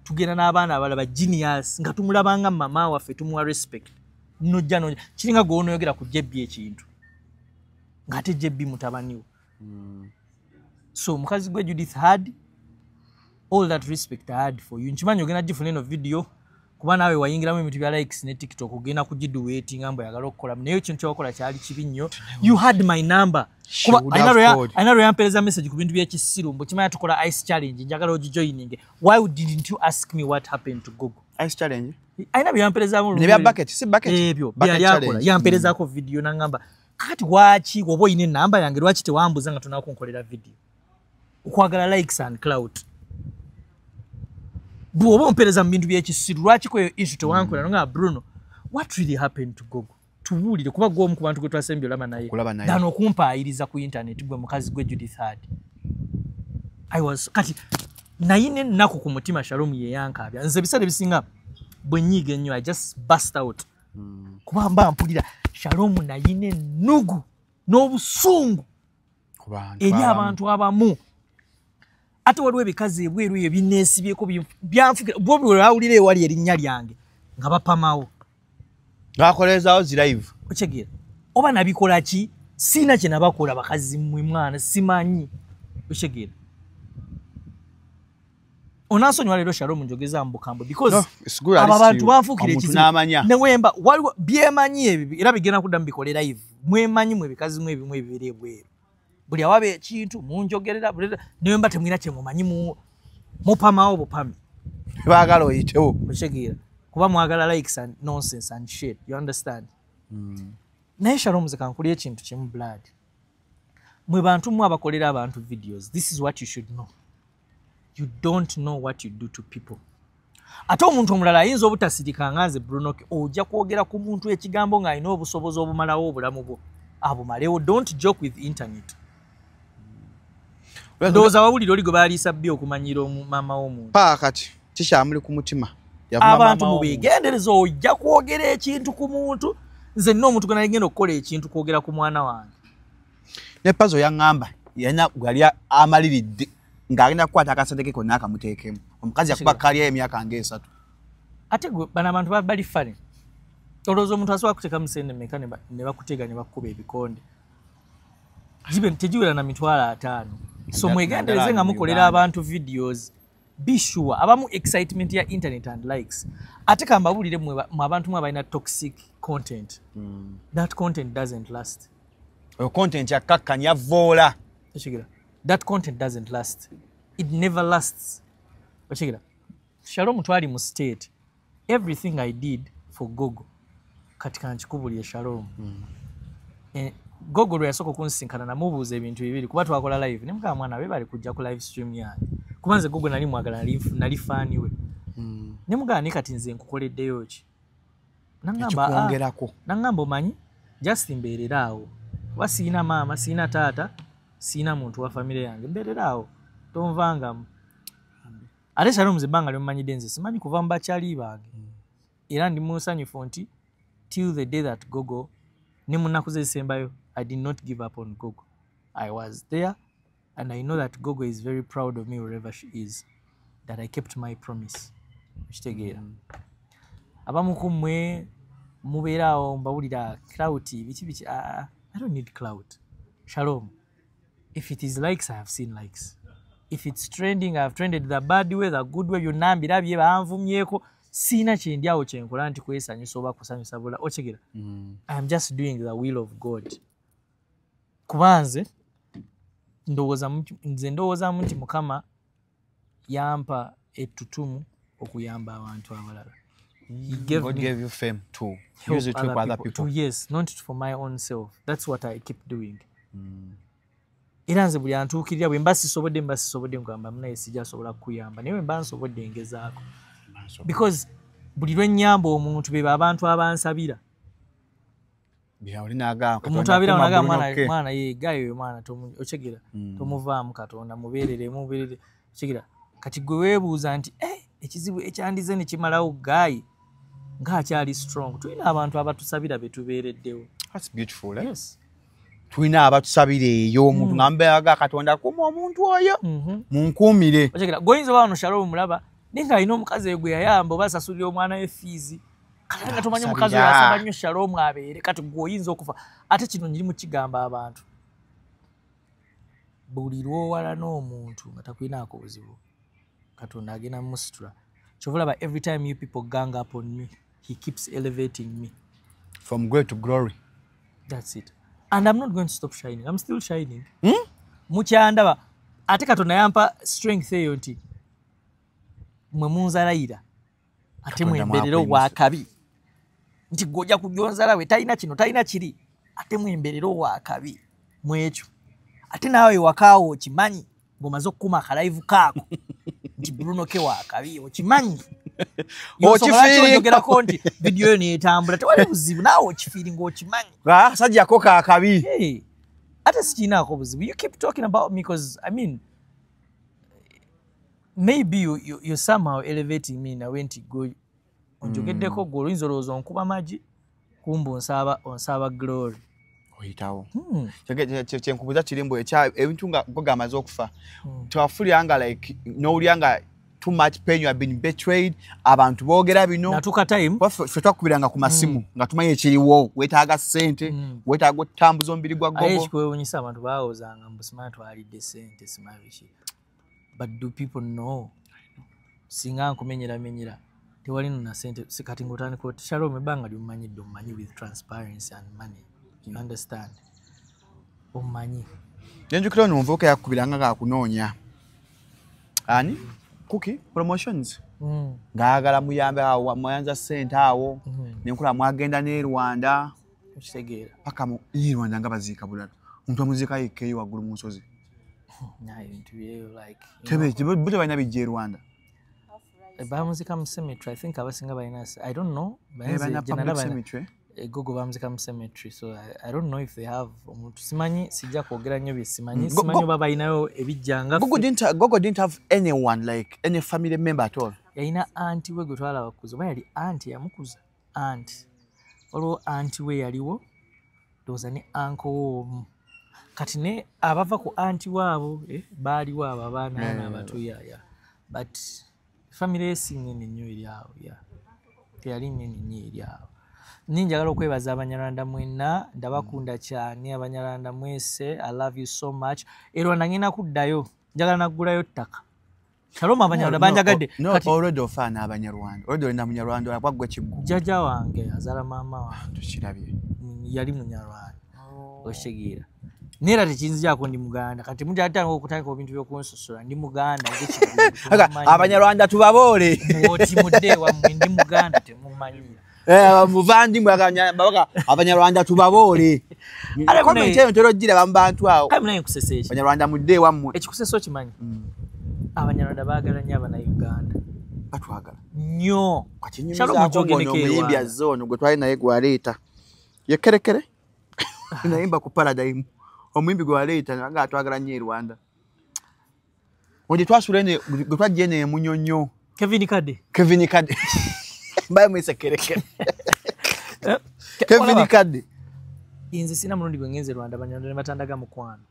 Speaker 1: tugenda n'abaana abalala ba Genius, nga tumulabanga mama waffe, tumuwa respect. Nojja nojja, kiringa gw'onoyogera ku JB ekintu. Ng'ate JB mutabani we. So omukazi gwe Judith Heard, all that respect I had for you. Nkimanyi ogenda gifuna eno video, kuba naawe wayingiramu ebintu bya likes ne TikTok, ogenda kugiduwetinga mbu oyagala okukola. Naye ekintu kyewakola kyali kibi nnyo. You had my number.
Speaker 2: She
Speaker 1: Kuba
Speaker 2: would have called.
Speaker 1: alina lwe yampeereza message ku bintu by'ekisiru, mbu kimanya tukola ice challenge, njagala ogijoininge. Why didn't you ask me what happened to Gogo?
Speaker 2: Ice challenge?
Speaker 1: Alina bye yampeerezaamu
Speaker 2: Ne bya bucket, si bucket.
Speaker 1: Ebyo,
Speaker 2: Bucket
Speaker 1: byali akola.
Speaker 2: challenge.
Speaker 1: Yampeerezaako video n'angamba, kakati lwaki oba olina ennamba yange, lwaki tewambuuza nga tonakunkolera video? Okwagala likes and clout. Bw'oba ompeereza mu bintu by'ekisiru, lwaki kweyo issue tewankola? N'ongamba, Bruno, what really happened to Gogo? Tubuulire, kuba gwe omu ku bantu gwe twasembye olaba naye.
Speaker 2: Okulaba naye.
Speaker 1: Dano okumpaayiriza ku internet gwe mukazi gwe Judith Heard. I was, kati, nayina ennaku ku mutima Shalom ye yankaabya. Nze ebiseera ebisinga bwe nnyiiga ennyo, I just burst out. Kuba mba mpulira Shalom nayina ennugu n'obusungu
Speaker 2: Ku bantu
Speaker 1: eri
Speaker 2: abamu.
Speaker 1: abantu abamu. Ate waliwo ebikazi ebweru ebyo binneesibyeko byanfukira. Bo bwe bawulira ewali erinnya lyange nga bapamawo.
Speaker 2: Bakoleezaawo zi live.
Speaker 1: Okitegeera? Oba nabikola ki? Siina kye nabakola bakazi mmwe mwana, simanyi. Okitegeera? Onansonyiwa leero Shalom njogeza mu bukambwe because
Speaker 2: No, it's good,
Speaker 1: abo
Speaker 2: at least
Speaker 1: abantu
Speaker 2: you-
Speaker 1: banfuukira
Speaker 2: omuntu
Speaker 1: ekizibu.
Speaker 2: n'amanya.
Speaker 1: Ne wemba, waliwo byemanyi ebyo era bigenda kuddamu bikole live. Mwemanyi mwe bikazi mwe ebimu ebibeera ebweru. Buli awaba ekintu munjogerera, ne wemba temulina kye mumanyi, mupamawo bupami.
Speaker 2: Baagala oyitewo.
Speaker 1: Okitegeera? Kuba mwagala likes and nonsense and shit, you understand? Naye Shalom nze kankulye ekintu kimu blood. Mwe bantu mwe abakolera abantu videos, this is what you should know. You don't know what you do to people. Ate omuntu omulala ayinza obutasirika nga nze Bruno K, ojja kwogera ku muntu ekigambo ng'alina obusobozi obumalawo obulamu bwo. Abumalewo. Don't joke with internet. Ndowooza wawulira oli gwe baliisa bbi okumanyira maama w'omuntu.
Speaker 2: Paka kati kikyamuli ku mutima. Yavuma
Speaker 1: Abantu
Speaker 2: maama w'omuntu.
Speaker 1: mubeegendereze, ojja kwogera ekintu ku muntu. Nze nina omuntu gwe nali ngenda okukola ekintu kwogera ku mwana wange.
Speaker 2: Ne Pazo yaŋŋamba, yalina gwe yali amaliridde ng'agenda kukwata akasente ke konna akamuteekemu. Omukazi yakuba
Speaker 1: Kitegeera.
Speaker 2: kkalya emyaka ng'esatu.
Speaker 1: Ate gwe bano abantu bali funny. Olowooza omuntu asobola kuteekamu ssente mmeka ne bakutega ne bakukuba ebikonde? Tegiwera na 50,000. So mwegendereze nga
Speaker 2: Naddala mu
Speaker 1: mukolera
Speaker 2: Uganda.
Speaker 1: abantu videos. Be sure abamu excitement ya internet and likes. Ate kambabuulire mwe abantu mwe abalina toxic content. That content doesn't last.
Speaker 2: Oyo content yakkakkanya avvoola.
Speaker 1: Okitegeera? That content doesn't last. It never lasts. Okitegeera? Shalom twali mu state. Everything I did for Gogo. Kati kankikubulire Shalom. Gogo lwe yasooka okunsinkana namubuuza ebintu bibiri kuba twakola live. Ne mugamba mwana we bali kujja ku live stream yange. Kuba nze Gogo nali mwagala, nali fan we. Ne mugamba ne kati nze nkukoleddeyo ki? Nangamba,
Speaker 2: Ekikwongerako.
Speaker 1: Nangamba omanyi just mbeerera awo. Kuba sirina maama, sirina taata, sirina muntu wa famire yange. Mbeerera awo. Tonvangamu. Ate Shalom nze ebbanga lyomumanyidde nze simanyi kuva mu bakyali bange. Era ndi musanyufu nti till the day that Gogo ne mu nnaku ze ezisembayo, I did not give up on Gogo. I was there and I know that Gogo is very proud of me wherever she is, that I kept my promise. Okitegeera? Abamu ku mmwe mubeera awo mbawulira clout biki biki. Ah, I don't need clout. Shalom, if it is likes, I have seen likes. If it's trending, I have trended the bad way, the good way, byonna mbirabye, banvumyeko. Siina kyendi awo kyenkola nti kwesanyusa oba kusanyusa bula. Okitegeera? I am just doing the will of God. Kuba nze nze ndowoozamu nti Mukama yampa ettutumu okuyamba abantu abalala. He gave
Speaker 2: God
Speaker 1: me
Speaker 2: gave you fame to
Speaker 1: help
Speaker 2: use it to help other people.
Speaker 1: To, yes, not for my own self. That's what I keep doing. Era nze buli antuukirira bwe mba sisobodde nkugamba, munaye sijja sobola kukuyamba, naye bwe mba nsobodde ngezaako, because buli lwe nnyamba omuntu beba abantu abansabira. Omuntu abeera naga mwana, mwana ye gayo oyo mwana okitegeera, tomuvaamu, Katonda mubeerere, mubeerere. Okitegeera? Kati gwe weebuuza nti eh, ekizibu ekyandize ne kimalawo guy ng'akyali strong. Tulina abantu abatusabira be tubeereddewo.
Speaker 2: That's beautiful, eh?
Speaker 1: Yes.
Speaker 2: Tulina abatusabira eyo, omuntu nga mbeeraga Katonda kuuma omuntu oyo, munkuumire.
Speaker 1: Okitegeera? Gwoyinza oba wano Shalom mulaba naye ng'alina omukazi gwe yayamba oba asasulira omwana we fees, kati nga tomanyi omukazi oyo asaba nnyo Shalom abeere. Kati gwe oyinza okufa. Ate kino nyiri mukigamba abantu, buli lw'owala n'omuntu nga takulinaako buzibu, Katonda agenda musitula. Kyova olaba every time you people gang up on me, he keeps elevating me
Speaker 2: from glory to glory.
Speaker 1: That's it, and I'm not going to stop shining. I'm still shining. Mukyandaba. Ate Katonda yampa strength eyo nti mwe munzalayira ate mwemberera owakabi, nti gwe kujja we talina kino, talina kiri, ate mwemberera owakabi mwekyo. Ate naawe wakaawo okimanyi ng'omaze okukuma aka live kaako nti Bruno K wakabi, okimanyi ogerako nti video yo neetambula, tewali buzibu, naawe okifeelinga, okimanyi.
Speaker 2: Sajjako kakabi.
Speaker 1: Ate sikiinaako buzibu. You keep talking about me because, I mean, maybe you're somehow elevating me nawe nti gwe onjogeddeko, gwe oluyinza olowooza onkuba magi, kumbe onsaba glory.
Speaker 2: Oyitawo. Kyenkubuuza kiri mbu ebintu nga go gamaze okufa, tewafulira nga like nowulira nga too much pain, you have been betrayed, abantu boogera bino?
Speaker 1: Natuuka time.
Speaker 2: Ffe twakubiranga ku masimu nga tumanyi ekiriwo, weetaaga ssente, weetaaga okutambuza omubiri gwa
Speaker 1: Aye
Speaker 2: Gogo.
Speaker 1: Ekikwewunyisa, abantu bawoozanga mbu simanyi twalidde ssente, simanyi biki, but do people know singa nkumenyeramenyera tewali no na ssente? Si kati ng'otandika oti Shalom, ebbanga lyomumanyidde, omumanyi with transparency and money, you understand, omumanyi.
Speaker 2: Nenjukira ono omuvubuka yakukubiranga ng'akunoonya, ani, Cookie Promotions, ng'ayagala muyambe awo, mwayanza ssente awo, nenkola mwagenda n'e Rwanda.
Speaker 1: Okitegeera?
Speaker 2: Paka mu e Rwanda nga baziika bulala, omuntu amuziika yekka eyo waggulu mu nsozi.
Speaker 1: Naye ebintu byeyo like you
Speaker 2: Tebe bo tebalina bijja e Rwanda.
Speaker 1: Bamuzika mu cemetery. I think abasinga balina, I don't know.
Speaker 2: Eh, balina
Speaker 1: Gye
Speaker 2: public
Speaker 1: nalaba
Speaker 2: cemetery.
Speaker 1: Gogo bamuzika mu cemetery, so I don't know if they have. Omuntu simanyi, sijja kwogera nnyo bye simanyi. Simanyi oba balinayo ebijja nga
Speaker 2: Gogo
Speaker 1: ffe.
Speaker 2: Gogo didn't have anyone, like any family member at all?
Speaker 1: Yalina auntie we gwe twalaba kuza, oba yali auntie yamukuza, auntie, waliwo auntie we yaliwo, ndowooza ne uncle we omu. Kati ne abava ku auntie waabo, eh, baaliwo abo abaana
Speaker 2: Eh.
Speaker 1: abato, yeah. But family ye si nnene nnyo eri awo, yeah. Teyali nnene nnyo eri awo. Ni njagala okwebaza Abanyarwanda mwenna, ndabakunda cyane Abanyarwanda mwese, I love you so much. E Rwanda ngenda kuddayo, njagala naggulayo ttaka. Shalom, Abanyarwanda banjagadde.
Speaker 2: No,
Speaker 1: Kati
Speaker 2: already ofaana Abanyarwanda, already olina Munyarwanda waggwe kiggu.
Speaker 1: Jjajja wange azaala maama wange
Speaker 2: Tukirabye.
Speaker 1: Yali Munyarwanda, okitegeera? Neera tekinzijaako ndi Muganda. Kati mujatanga okutandika ebintu by'okunsosola, ndi Muganda nze Kiggundu,
Speaker 2: Aga,
Speaker 1: temumanyi.
Speaker 2: Abanyarwanda tubaboole.
Speaker 1: Oti mudde ewammwe, ndi Muganda, temumanyira.
Speaker 2: Eh, muvandimwe babaga Abanyarwanda tubaboole.
Speaker 1: Ale
Speaker 2: Comment eyo ntera ogiraba mu bantu awo.
Speaker 1: Kale munaye, nkusesa eki?
Speaker 2: Abanyarwanda mudde ewammwe.
Speaker 1: Ekikusesa okimanyi? Abanyarwanda baagala nnyo Abannayuganda.
Speaker 2: Batwagala.
Speaker 1: Nnyo.
Speaker 2: Kati
Speaker 1: Shalom,
Speaker 2: nyumizaako
Speaker 1: ojogeneko
Speaker 2: ngono omuyimbi
Speaker 1: e Rwanda.
Speaker 2: azze ono gwe twali naye gwaleeta yekerekere nayimba ku Paradigm, omuyimbi gwe waleeta nga atwagala nnyo e Rwanda. Oje twasula ene gwe twajja ene emunyonyo.
Speaker 1: Kevin Kade.
Speaker 2: Kevin Kade. Mbaye mwisekerekere. Kevin Kade.
Speaker 1: Nze sina mulundi gwe ngenze Rwanda Abanyarwanda ne batandaga mukwano.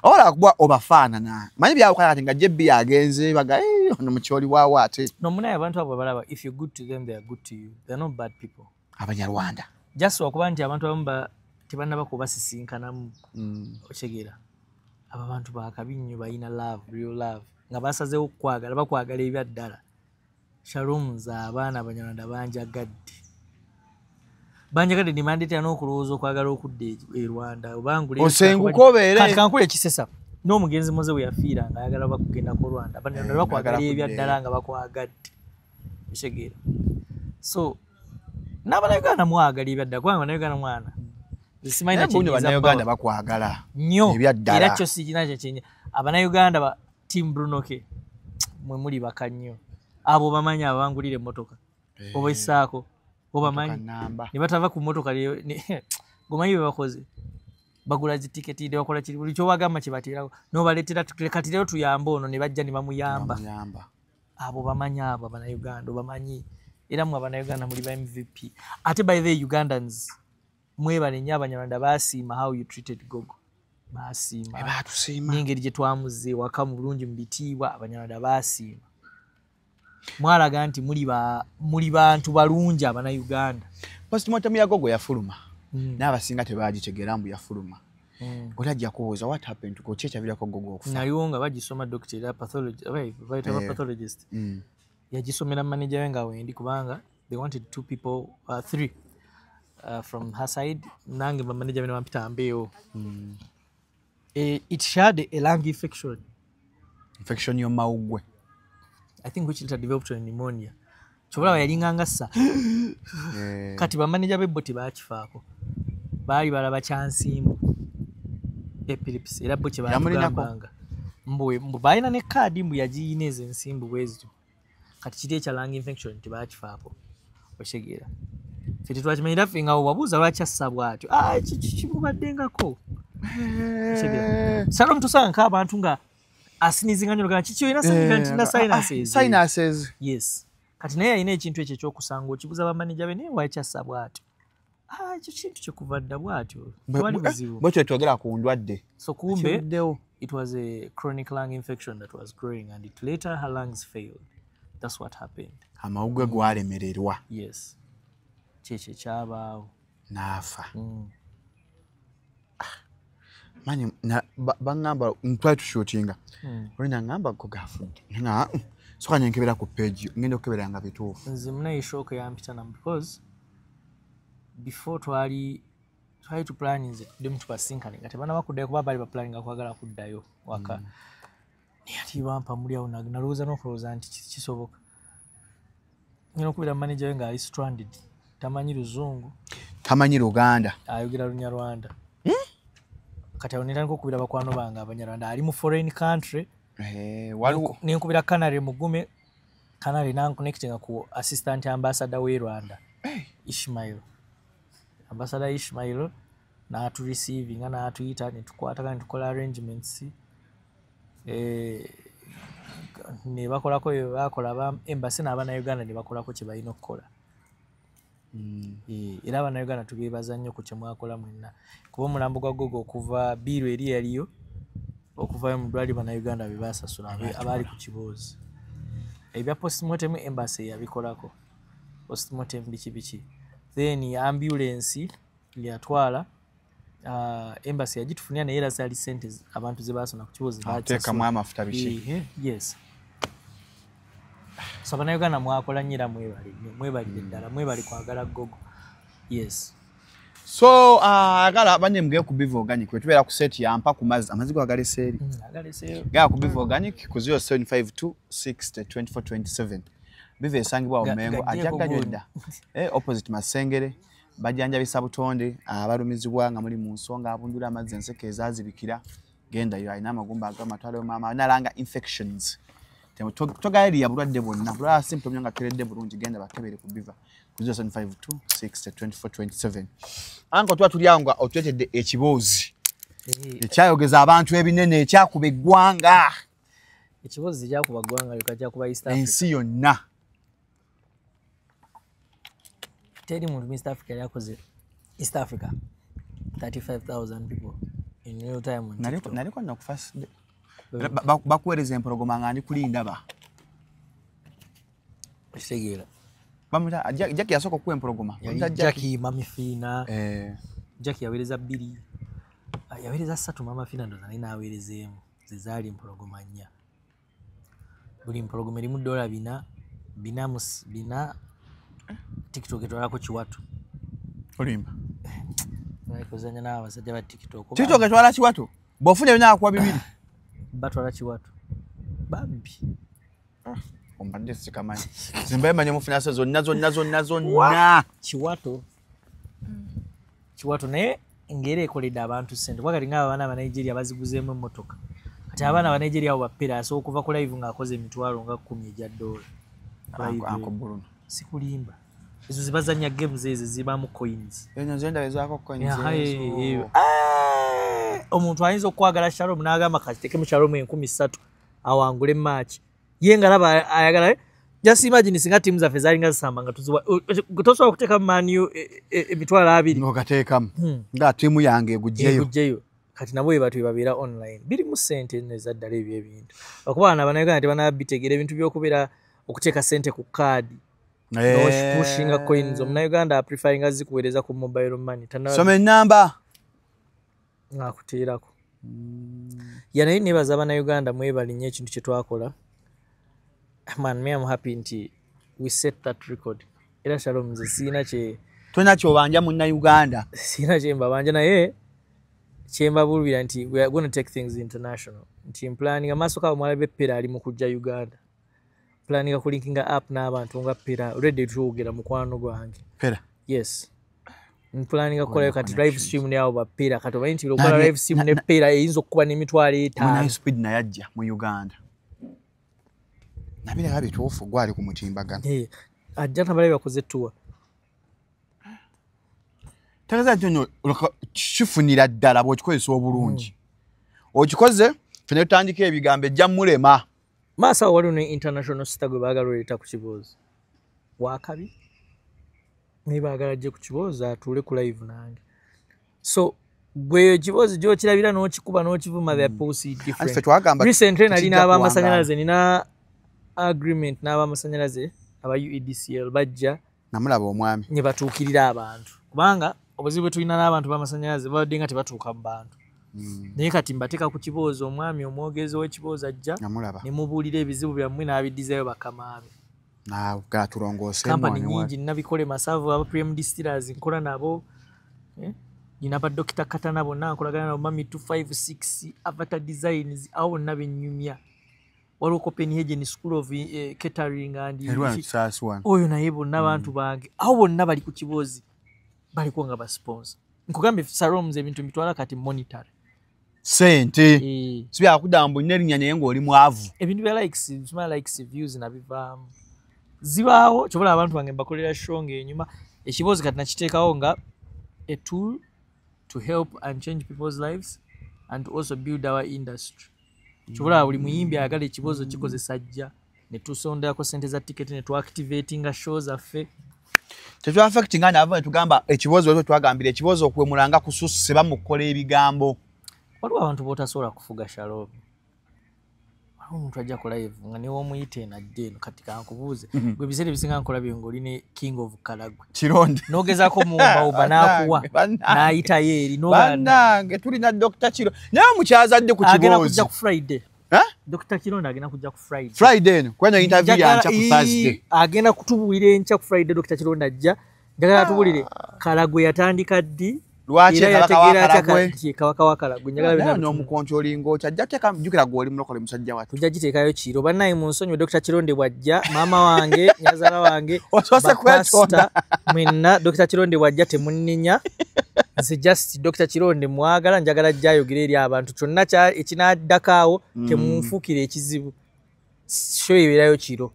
Speaker 2: Ola kuba obafaanana. Manyi byawukana kati nga JB agenze baga ono mukyoli waawo ate.
Speaker 1: No munaye abantu abo balaba, if you're good to them they are good to you. They are not bad people.
Speaker 2: Abanyarwanda.
Speaker 1: Just wakuba nti abantu abamu tebannaba kubasisinkanamu. Okitegeera. Abo abantu bakabi nnyo, balina love, real love. Nga basazeewo okukwagala, bakwagala ebya ddala. Shalom za abaana Abanyarwanda banjagadde. Banjagadde nimandeetera n'okulowooza okwagala okudda e Rwanda. Obangula
Speaker 2: Osenguka obeere.
Speaker 1: Kati kankule ekisesa. N'omugenzi Moze bwe yafiira nga ayagala bakugenda ku Rwanda. Abanyarwanda bakwagala ebya ddala nga bakwagadde. Okitegeera. So n'Abannayuganda mwagala ebya ddala kubanga Bannayuganda mwana. Simanyi
Speaker 2: Naye
Speaker 1: nakye
Speaker 2: Bannayuganda bakwagala
Speaker 1: nnyo.
Speaker 2: Ebya ddala.
Speaker 1: Era kyo sikina kye Abannayuganda ba Team Bruno K mwe muli baka nnyo. Abo bamanyi abangulira emmotoka. Oba essaako. Obamanyi. Ne batava ku mmotoka gomanyi bye bakoze. Bagula zitiketi ne bakola kiri buli ky'obagamba kye bateerako. N'obaleetera kati leero tuyambe ono ne bajja ne bamuyamba. Abo bamanyi abo Abannayuganda obamanyi. Era mmwe Abannayuganda muli ba MVP. Ate by the Ugandans mwebale nnyo Abanyarwanda baasiima how you treated Gogo. Baasiima.
Speaker 2: Baatusiima.
Speaker 1: N'engeri gye twamuzza ewaka mu bulungi mu bitiibwa Abanyarwanda baasiima. Mwalaga nti muli bantu balungi Abannayuganda.
Speaker 2: Postmortem ya Gogo yafuluma. N'abasinga tebaagitegeera mbu yafuluma. Oli ajja kubuuza what happened to Gogo, ki ekyaviirako Gogo okufa?
Speaker 1: Naliwo nga bagisoma doctor era pathologist. Yagisomera manager we nga wendi kubanga they wanted two people, three from her side. Nange ba manager bene bampita mbeewo. It had a lung infection.
Speaker 2: Infection y'omawuggwe.
Speaker 1: I think which later developed a pneumonia. Kyobulaba yalinganga ssa. Kati ba manager be bo tebakifaako. Baali balaba kyansimbu. Epilepsy. Era bo kye baatugambanga. Mbu balina ne kaadi mbu yagiyina ezo ensimbu bwe zityo. Kati kiri ekya lung infection tebakifaako. Okitegeera. Ffe tetwakimanyira ffe nga wabuuza lwaki assa bw'atyo. Ah, kimubaddengako. Okitegeera. Shalom tusanga nk'abantu nga asinizinga nnyo kiki olina na sinuses.
Speaker 2: Sinuses.
Speaker 1: Yes. Kati naye alina ekintu ekyo ekyokusanga okibuuza bamaneja be naye lwaki assa bw'atyo. Ah, ekyo kintu kyekuva dda bw'atyo. Tewali buzibu.
Speaker 2: Bwetyo twogera ku ndwadde.
Speaker 1: So kumbe it was a chronic lung infection that was growing and it later her lungs failed. That's what happened.
Speaker 2: Amawuggwe gwalemererwa.
Speaker 1: Yes. Kyekyo ekyabaawo.
Speaker 2: N'afa. Manyi bangamba twali tushootinga. Oli nangamba Gogo afudde. Nga soka nyenkebera ku page ngenda okukebera nga bituufu.
Speaker 1: Nze munaye shock yampita nam because before twali tuplanninze tuddemu tubasinkane nga tebannaba kuddayo kuba baali baplanninga kwagala kuddayo waka. Naye ate bampa muli awo nalowooza n'okulowooza nti kisoboka. Ngenda okubira manager we ng'ali stranded. Tamanyi Luzungu.
Speaker 2: Tamanyi Luganda.
Speaker 1: Ayogera Lunyarwanda. Kati awo netandika okukubira bakwano bange Abanyarwanda ali mu foreign country. Nenkubira Canary Mugume. Canary nanconnectinga ku assistant ambassador w'e Rwanda. Ishmael. Ambassador Ishmael n'atureceivinga n'atuyita ne tukwatagana ne tukola arrangements. Ne bakolako bye bakola ba embassy n'Abannayuganda ne bakolako kye balina okukola. Era Abannayuganda tubeebaza nnyo ku kye mwakola mwenna. Kuba omulambo gwa Gogo okuva biiru eri yaliyo okuvayo mu ddwaliro Bannayuganda be baasasula abaali ku kiboozi. Ebya postmortem embassy yabikolako. Postmortem biki biki. Then ambulance yatwala embassy yagitufunira naye era zaali ssente abantu ze baasona ku kiboozi
Speaker 2: bateekamu amafuta biki.
Speaker 1: Yes. So Abannayuganda mwakola nnyo era mwebale nnyo, mwebalire ddala, mwebale kwagala Gogo. Yes.
Speaker 2: So agala banye mugeye ku Biva Organic we tubeera ku set ya mpa ku mazzi amazzi agalese eri.
Speaker 1: Agalese.
Speaker 2: Gaya ku Biva Organic ku 0752 60 24 27. Biva esangibwa Omengo ajaganywa dda. Opposite Masengere bajanjabisa butonde abalumizibwa nga muli mu nsonga abundula amazzi enseke ezazibikira genda yo alina amagumba agamatwalo mama nalanga infections. Togaeri ya bulwadde bwonna bulala symptom nga teredde bulungi genda bakebere ku Biva ku 0752 60 24 27. Anko tuba tuli awo nga otuleetedde ekiboozi ekyayogeza abantu ebinene ekyakuba eggwanga.
Speaker 1: Ekibozi kyakuba ggwanga lyokka, kyakuba East Africa.
Speaker 2: Ensi yonna.
Speaker 1: Teri muntu mu East Africa yali akoze East Africa 35,000 people in real time on TikTok.
Speaker 2: Naliko nno ku first day. Bakuweereza empologoma nga ndi kulindaba.
Speaker 1: Okitegeera?
Speaker 2: Bamuyita Jackie yasooka okuwa empologoma.
Speaker 1: Yali
Speaker 2: Bamuyita
Speaker 1: Jackie, Mami Fiina.
Speaker 2: Eh.
Speaker 1: Jackie yaweereza 2, yaweereza 3, Mama Fiina ndowooza naye n'aweereza emu. Ze zaali empologoma 4. Buli mpologoma erimu $4, 4 TikTok etwalako kiwato.
Speaker 2: Olimba.
Speaker 1: Kozanya n'abasajja ba TikTok.
Speaker 2: TikTok etwala kiwato? Bw'ofuna byonna akuwa 2.
Speaker 1: Batwala kiwato. Babbi.
Speaker 2: Ombadde sikamanyi. Zimbaye manye mufuna se zonna zonna zonna zonna.
Speaker 1: Kiwato. Kiwato naye ngeri ekoledde abantu ssente. Kuba kati ng'abaana ba Nigeria baziguzeemu emmotoka. Kati abaana ba Nigeria abo bappera asobola okuva ku live ng'akoze emitwalo nga 10 egya $.
Speaker 2: Uncle Bruno.
Speaker 1: Sikulimba. Ezo zibazannya games ezo zibamu coins.
Speaker 2: Eno nze ndabezaako coins.
Speaker 1: Omuntu ayinza okwagala Shalom n'agamba kati Shalom 3,000 awangule match. Ye ngalaba ayagala. Just imagine singa timu zaffe zalinga zisamba nga tuziwa tosobola kuteeka Man U emitwalo 2
Speaker 2: n'ogateekamu nga tiimu yange egugyeyo.
Speaker 1: Kati nabo bwe batyo babeera online. Birimu ssente nno ezaddala ebyo ebintu. Okuba bano Abannayuganda tebannabitegeera ebintu by'okubeera okuteeka ssente ku kaadi. N'opushinga coins. Omunnayuganda apreferinga zikuweereza ku mobile money.
Speaker 2: Soma ennamba.
Speaker 1: Ng'akuteerako. Ya naye neebaza Abannayuganda mwebale nnyo ekintu kye twakola. Man, me I'm happy nti we set that record. Era Shalom nze sirina kye
Speaker 2: tolina ky'obanja Munnayuganda.
Speaker 1: Sirina kye mbabanja naye kye mbabuulira nti we are going to take things international. Nti mplanninga maaso k'abo mwalabe Pera ali mu kujja Uganda. Planninga kulinkinga up n'abantu nga Pera already twogera mukwano gwange.
Speaker 2: Pera?
Speaker 1: Yes. Mplanninga kukolayo kati live stream ne abo ba Pera. Kati omanyi nti okola live stream ne Pera eyinza okukuba n'emitwalo 5.
Speaker 2: Munaye Speed naye ajja mu Uganda. Nabiraba bituufu gwali ku mutimbagano.
Speaker 1: Ajja nabalabe bakoze tour.
Speaker 2: Tegeeza nti ono kifunira ddala bw'okikozesa obulungi. Okikoze ffe ne tutandika ebigambo ejja mulema.
Speaker 1: Maaso awo waliwo ne international star gwe baagala oleeta ku kiboozi. Waakabi naye baagala ajje ku kiboozi atuule ku live nange. So gwe ekiboozi gy'okirabira n'okikuba n'okivuma they are posted different. Recently nali n'ab'amasannyalaze nina agreement n'ab'amasannyalaze aba UEDCL bajja
Speaker 2: namulaba omwami
Speaker 1: ne batuukirira abantu kubanga obuzibu bwe tulina n'abantu b'amasannyalaze babadde nga tebatuuka mu bantu. Naye kati mbateeka ku kiboozi omwami omwogezi w'ekiboozi ajja ne mubuulira ebizibu byammwe n'abiddizayo bakama be. Kampani nnyingi nabikole Masavu aba Premium Distillers nkola nabo. Nina ba Dr. Katana bonna nkolagana nabo Mami 256 Avatar Designs awo bonna bennyumya. Waliwo Copenhagen School of Catering and oyo naye bonna abantu bange awo bonna bali ku kiboozi baliko nga basponsor. Nkugambye Saloms ebintu mbitwala kati monetary.
Speaker 2: Sente. Si byakudda mbu nerinnya naye ng'oli mwavu.
Speaker 1: Ebintu bya likes, small likes, views nabivaamu. Zibaawo kyobola abantu bange mbakolera show ng'enyuma. Ekiboozi kati nakiteekawo nga a tool to help and change people's lives and to also build our industry. Kyobola buli muyimbi ayagala ekiboozi kikozesa ajja ne tusonderako ssente za ticket ne tuactivatinga show zaffe.
Speaker 2: Tetwaffectinga nava ne tugamba ekiboozi waliwo twagambira ekiboozi okuwemulanga kususse bamukola ebigambo.
Speaker 1: Waliwo abantu b'otasobola kufuga Shalom. Waliwo omuntu ajja ku live nga ne w'omuyita eno ajja eno kati kankubuuze. Gwe ebiseera ebisinga nkola bye ng'oli ne King of Karagwe.
Speaker 2: Kironde.
Speaker 1: N'ogezaako muwumbawumba n'akuwa n'ayitayo eri.
Speaker 2: Bannange tulina Dr. Kiro. Naye mukyazadde ku kiboozi.
Speaker 1: Agenda kujja ku Friday. Dr. Kironde agenda kujja ku Friday.
Speaker 2: Friday eno kweno interview ya nkya ku Thursday.
Speaker 1: Agenda kutubuulira enkya ku Friday Dr. Kironde ajja. Njagala atubuulire Karagwe yatandika ddi?
Speaker 2: Lwaki Kabaka wa Karagwe?
Speaker 1: Kabaka wa Karagwe njagala bina
Speaker 2: n'omukontrolinga otya ajja teeka jjukira gw'oli mulokole musajja wattu.
Speaker 1: Tujja giteekayo kiro bannaye mu nsonyiwe Dr. Kironde bw'ajja maama wange nyazaala wange
Speaker 2: osoose kwetonda
Speaker 1: mwenna Dr. Kironde bw'ajja temunninya. Nze just Dr. Kironde mwagala njagala ajja ayogere eri abantu kyonna ekinaddako awo temunfuukira ekizibu. Show ebeerayo kiro.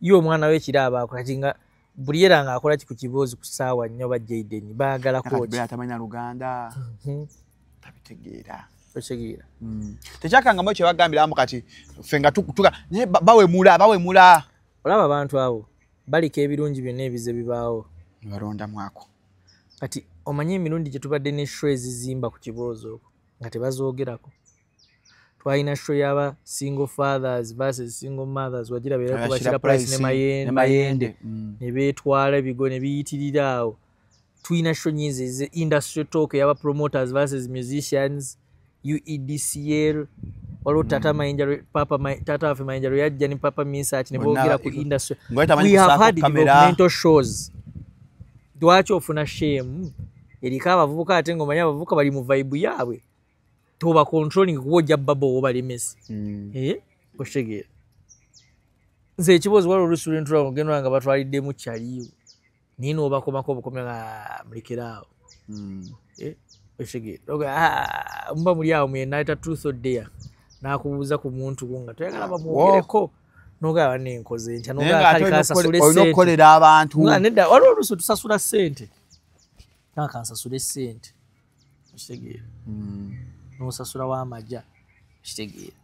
Speaker 1: Ye omwana we kiro abaako kati nga buli era ng'akola ki ku kiboozi ku ssaawa 4 oba Jayden baagala
Speaker 2: Kati
Speaker 1: koki.
Speaker 2: atamanyi Luganda tabitegeera.
Speaker 1: Okitegeera?
Speaker 2: Tekyakangamu kye bagambiramu kati ffe nga tuga naye bawemula bawemula.
Speaker 1: Olaba abantu abo baliko ebirungi byonna ebize bibaawo,
Speaker 2: balondamu ako.
Speaker 1: Kati omanye emirundi gye tubadde ne show ezizimba ku kiboozi okwo nga tebazoogerako. Twalina show y'aba single fathers versus single mothers, wagira beera kubakira Price ne Mayende ne beetwala ebigo ne biyitirira awo. Tulina show nyingi eze industry talk y'aba promoters versus musicians, UEDCL, waliwo Tata Mayinja, Papa Tata waffe Mayinja lwe yajja ne Papa Misach ne boogera ku industry. We have had developmental shows. Lwaki ofuna shame eriko abavubuka ate ng'omanyi abavubuka bali mu vibe yaabwe, toba controlling kuba ojja baba oba balemesa. Okitegeera? Nze ekibuuzo waliwo oluusi lwe ntula ogenda nga batwaliddemu kyaliwo naye n'obakomako obukomya nga mulekere awo. Okitegeera? Muba muli awo mwenna truth or dare, n'akubuuza ku muntu gwo nga toyagala bamwogereko, n'ogamba nenkoze ntya, n'ogamba kale kansasule
Speaker 2: ssente. Olina okukolera abantu.
Speaker 1: Nedda, waliwo oluusi tusasula ssente, kansasule ssente. Okitegeera? N'osasula w'amagya. Okitegeera?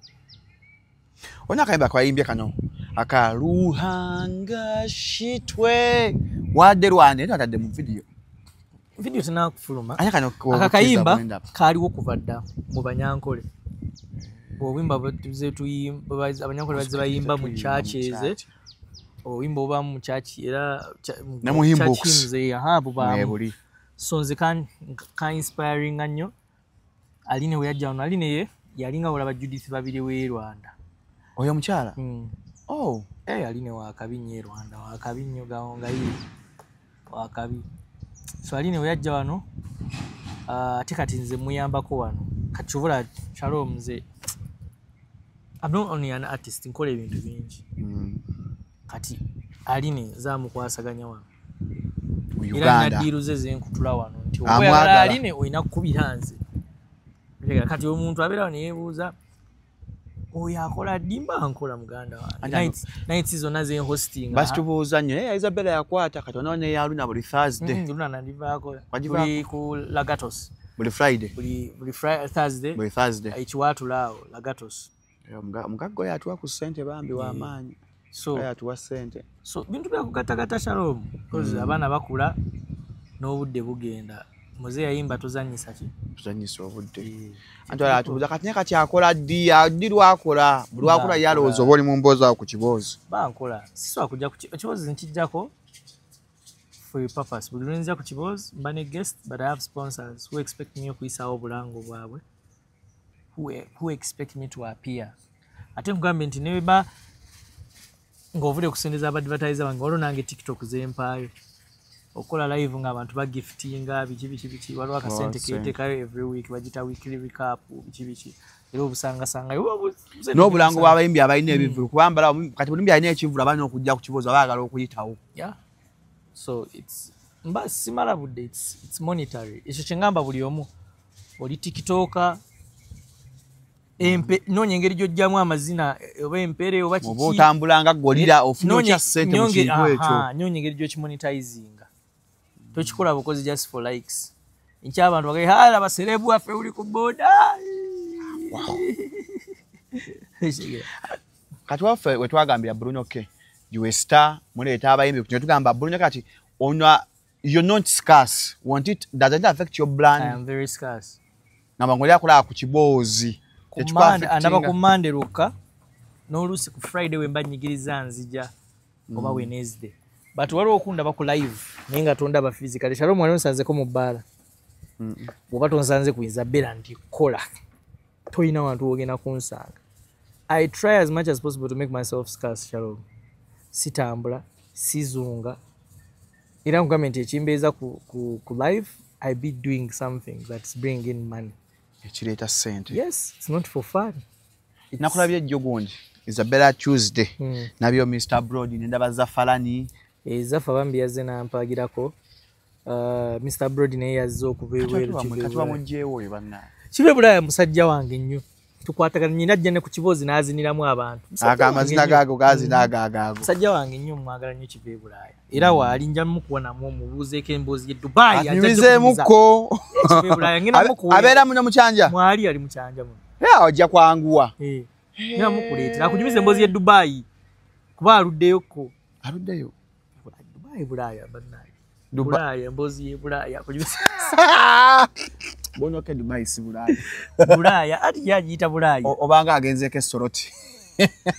Speaker 2: Olina akayimba kayimbye kano akaluhanga shitwe wadde Rwanda era atadde mu vidiyo.
Speaker 1: Vidiyo tenakufuluma. Akakayimba kaaliwo kuva dda mu Banyankole. Obuyimba Abanyankole bazze bayimba mu churches, obuyimba obubamu mu church era
Speaker 2: ne mu hymn books
Speaker 1: bubaamu. So nze ka inspiringa nnyo. Aline we yajja wano, Aline ye yalinga olaba Judith Babirye w'e Rwanda.
Speaker 2: Oyo omukyala? Oh.
Speaker 1: Aline wakabi nnyo e Rwanda, wakabi nnyo Gahongayire, wakabi. So Aline we yajja wano, ate kati nze muyambako wano. Kati kyova Shalom nze I'm not only an artist, nkola ebintu bingi. Kati Aline nze amukwasaganya wano. Era nadiiru ze zenkutula wano nti oba Aline olina kukubira nze. Kati omuntu abeerawo ne yeebuuza oyo akola ddi, mba nkola muganda wange. Nights zonna ze hosting.
Speaker 2: Basitubuuza nnyo naye Isabella yakwata kati onawo ne Haruna buli Thursday.
Speaker 1: Luna nandivaako. Buli ku Lagatos.
Speaker 2: Buli Friday.
Speaker 1: Buli Thursday.
Speaker 2: Buli Thursday.
Speaker 1: Ekiwaatula awo Lagatos.
Speaker 2: Omugagga oyo atuwa ku ssente bambi w'amaanyi.
Speaker 1: So
Speaker 2: atuwa ssente.
Speaker 1: So bintu bya kugattagatta Shalom. Because abaana bakula n'obudde bugenda. Muze yayimba tozannyisa ki?
Speaker 2: Tuzannyisa obudde. Anti wala atubuuza kati naye kati akola ddi, ddi lwakola, buli lwakola yalowooza oba oli mu mboozi awo ku kiboozi.
Speaker 1: Ba nkola, sisobola kujja ku kiboozi nkijjako for a purpose. Buli lwe nzija ku kiboozi mba ne guest, but I have sponsors who expect me okuyisaawo obulango bwabwe, who expect me to appear. Ate nkugambe nti ne bwe ng'ovudde ku ssente z'abadvertiser bange, waliwo nange TikTok ze mpaayo. Okola live ng'abantu bagiftinga biki biki biki, waliwo akasente keetekayo every week bagita weekly recap biki biki, era obusangasangayo
Speaker 2: n'obulango bw'abayimbi abalina ebivvulu kubambala kati buli muyimbi alina ekivvulu abalina okujja ku kiboozi abaagala okuyitawo.
Speaker 1: Yeah. So it's mba simala budde, it's monetary. Ekyo kye ngamba buli omu oli TikToker, noonya engeri gy'oggyamu amazina oba empere oba kiki,
Speaker 2: oba otambula nga gorilla ofuna otya ssente mu kintu ekyo,
Speaker 1: noonya engeri gy'okimonetizinga. Tokikola bukozi just for likes. Nkya abantu bagaye hala baserebu waffe uli ku boda.
Speaker 2: Kati waffe we twagambira Bruno K, you a star, muleeta abayimbi ne tugamba Bruno kati ono you're not scarce. Want it, does it affect your brand?
Speaker 1: I am very scarce.
Speaker 2: Namba ngoli akola ku kiboozi.
Speaker 1: Andaba ku Monday lwokka n'oluusi ku Friday we mba nnyigiriza nzija oba Wednesday. But waliwo okundaba ku live naye nga tondaba physically. Shalom wali onsanzeko mu bbaala. Bw'oba tonsanze ku Isabella nti kola, toyina wantu w'ogenda kunsanga. I try as much as possible to make myself scarce, Shalom. Sitambula, sizunga. Era nkugambe nti ekimbeeza ku live, I be doing something that's bringing money.
Speaker 2: Ekireeta ssente.
Speaker 1: Yes, it's not for fun.
Speaker 2: Nakulabye ejjo gundi Isabella Tuesday. Nabyo Mr. Brody nendaba Zafalani.
Speaker 1: Zafa bambi yazze n'ampagirako. Mr. Brody naye yazze okuva ebweru.
Speaker 2: Kati bamugyewo oyo bannange.
Speaker 1: Kibe Bulaaya musajja wange nnyo. Tukwatagana nyina ajja ne ku kiboozi n'aziniramu abantu.
Speaker 2: Aga amazina gaago gazina agaago.
Speaker 1: Musajja wange nnyo mwagala nnyo kiva e Bulaaya. Era waali nja mukuwonamu omubuuzeeko emboozi ye Dubai.
Speaker 2: Anyumizeemukko.
Speaker 1: Kiva e Bulaaya ngenda mukuwa.
Speaker 2: Abeera muno mukyanja?
Speaker 1: Mwali ali mukyanja muno.
Speaker 2: Era ojja kwanguwa.
Speaker 1: Ngenda mukuleetera akunyumize emboozi ye Dubai. Kuba aluddeyokko.
Speaker 2: Aluddeyo?
Speaker 1: Dubai Bulaaya bannange. Bulaaya emboozi ye Bulaaya akunyumize.
Speaker 2: Bono ke Dubai si Bulaaya.
Speaker 1: Bulaaya ati yagiyita Bulaaya.
Speaker 2: Obanga agenzeeko essoroti.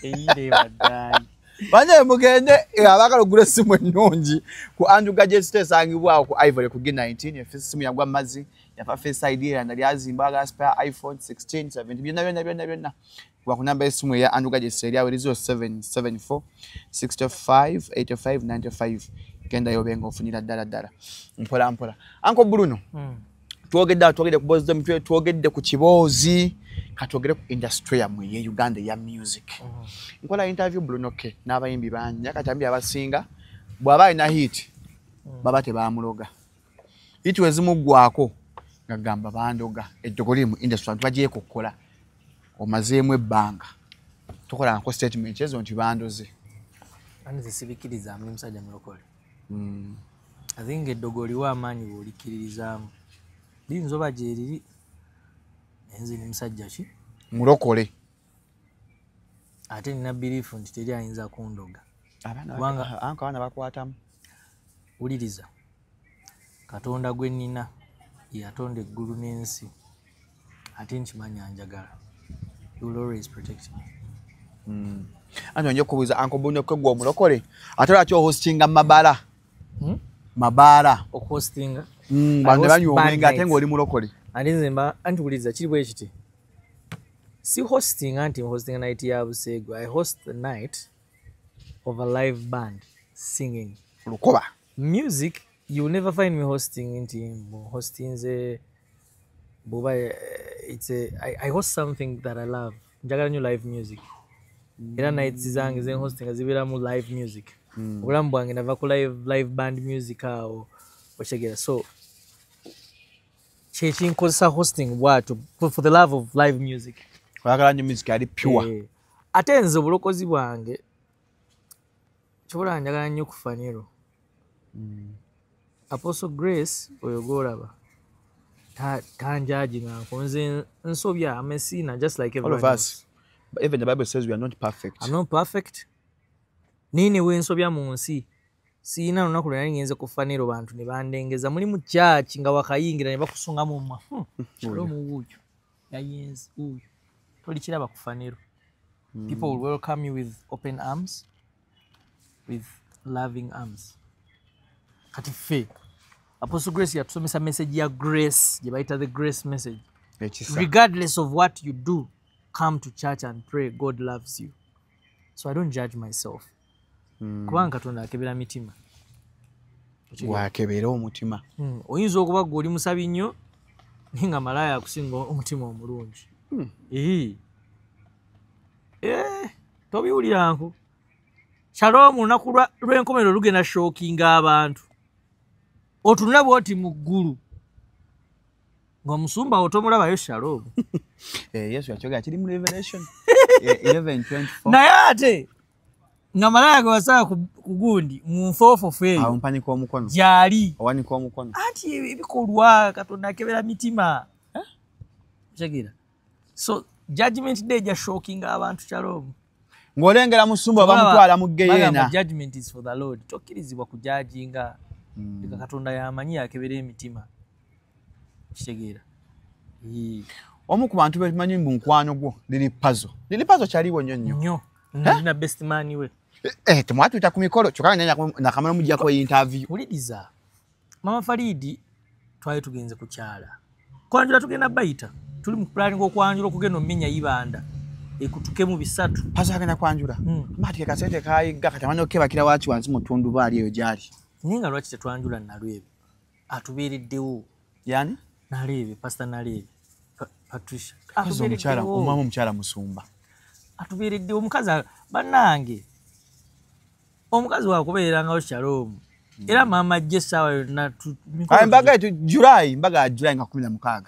Speaker 1: Eyire baddayi.
Speaker 2: Banye mugende abaagala okugula essimu ennungi ku Andrew Gadgets esangibwawo ku Ivory ku G19 essimu yagwa mazzi yafa Face ID era lyazimba agala spare iPhone 16 17 byonna byonna byonna byonna. Kuba ku namba y'essimu eya Andrew Gadgets eri awo eri 0774 65 85 95 gendayo obe ng'ofunira ddala ddala mpola mpola. Uncle Bruno. Twogedde ku boozi z'emitwe, twogedde ku kiboozi, katwogere ku industry yammwe ye Uganda ya music. Nkola interview Bruno K n'abayimbi bangi, kati abayimbi abasinga bw'aba alina hit baba tebamuloga. Hit we zimuggwako ng'agamba bandoga, eddogo liri mu industry abantu bagyekokkola, omazeemu ebbanga. Tokolangako statement ezo nti bandoze.
Speaker 1: Ani nze sibikkiriza ndi musajja mulokole. I think eddogo liwa amaanyi bw'olikkiririzaamu. Liyinza oba gye riri, nze ndi musajja ki?
Speaker 2: Mulokole.
Speaker 1: Ate nina belief nti teri ayinza kundoga.
Speaker 2: Abaana bakwatamu.
Speaker 1: Wuliriza. Katonda gwe nnina yatonda eggulu n'ensi ate nkimanya njagala. He will always protect me.
Speaker 2: Anti nja okubuuza Uncle Bruno K gwe omulokole ate lwaki ohostinga mabaala? Mabaala.
Speaker 1: Okuhostinga?
Speaker 2: Bantu banywa omwenge ate ng'oli mulokole.
Speaker 1: Ate nze mba anti wuliriza kiri bwe kiti. Si hosting anti hosting night ya Buseegu. I host the night of a live band singing.
Speaker 2: Lukoba.
Speaker 1: Music, you will never find me hosting nti hostinze buba it's a I host something that I love. Njagala nnyo live music. Era nights zange ze hosting zibeeramu live music. Obulamu bwange nava ku live band music awo okyegera. So kyekinkozesa hosting bwatyo for the love of live music.
Speaker 2: Oyagala nnyo music ali pure.
Speaker 1: Ate nze obulokozi bwange kyobola njagala nnyo ku Faniro. Apostle Grace oyo gw'olaba tanjaji nga nze nsobya, I'm a sinner just like everyone
Speaker 2: all of us.
Speaker 1: Else.
Speaker 2: But even the Bible says we are not perfect.
Speaker 1: I'm not perfect. Nini we nsobya mu nsi. Siyina lunaku lwe nali ngenze ku Faniro bantu ne bandengeza muli mu church nga wakayingira ne bakusungamu mwa. Shalom wuuyo. Yayenze wuuyo. Tolikiraba ku Faniro. People will welcome you with open arms, with loving arms. Kati ffe Apostle Grace yatusomesa message ya grace, gye bayita the grace message. Regardless of what you do, come to church and pray. God loves you. So I don't judge myself. Kubanga Katonda akebera mitima.
Speaker 2: Wakebera omutima.
Speaker 1: Oyinza okuba gwe oli musabi nnyo naye nga malaaya akusinga omutima omulungi. Tobiwuliranko. Shalom olunaku lw'enkomerero lugenda shockinga abantu. Otunula bw'oti mu ggulu ng'omusumba wo tomulabayo Shalom.
Speaker 2: Yesu yakyogera kiri mu Revelation 11:24.
Speaker 1: Naye ate nga malaaya gwe wasaba ku gundi mu nfoofofo eyo.
Speaker 2: Awo mpanika omukono.
Speaker 1: Gy'ali.
Speaker 2: Owanika omukono.
Speaker 1: Anti ebikolwa Katonda akebera mitima. Otegeera? So judgment day ejja shockinga abantu Shalom.
Speaker 2: Ng'olengera musumba bamutwala mu ggeyeena.
Speaker 1: Judgment is for the Lord. Tokkirizibwa kujudginga. Leka Katonda y'amanyi akebera emitima. Kitegeera.
Speaker 2: Omu ku bantu betumanyi mbu mukwano gwo Lili Pazo. Lili Pazo kyaliwo nnyo nnyo.
Speaker 1: Nnyo. Ndina best man we.
Speaker 2: Temwatuyita ku mikolo kyokka nakamala omuggyako interview.
Speaker 1: Wuliriza. Mama Faridi twali tugenze kukyala. Kwanjula tugenda bayita. Tuli mu planning okwanjula okugenda omenya Ibanda. Ekutukemu bisatu.
Speaker 2: Pazo agenda kwanjula. Mati kasente kayigga kati amanyi okebakira waaki wansi mu ttundubaali eyo gy'ali.
Speaker 1: Naye nga lwaki tetwanjula Nalwebi? Atubeereddewo.
Speaker 2: Yani?
Speaker 1: Nalwebi, Pastor Nalwebi. Patricia.
Speaker 2: Omwami omukyala musumba.
Speaker 1: Atubeereddewo omukazi bannange. Omukazi wakubeerangawo Shalom. Era maama ajja essaawa yonna.
Speaker 2: Embaga yetu July, embaga ya July nga 16.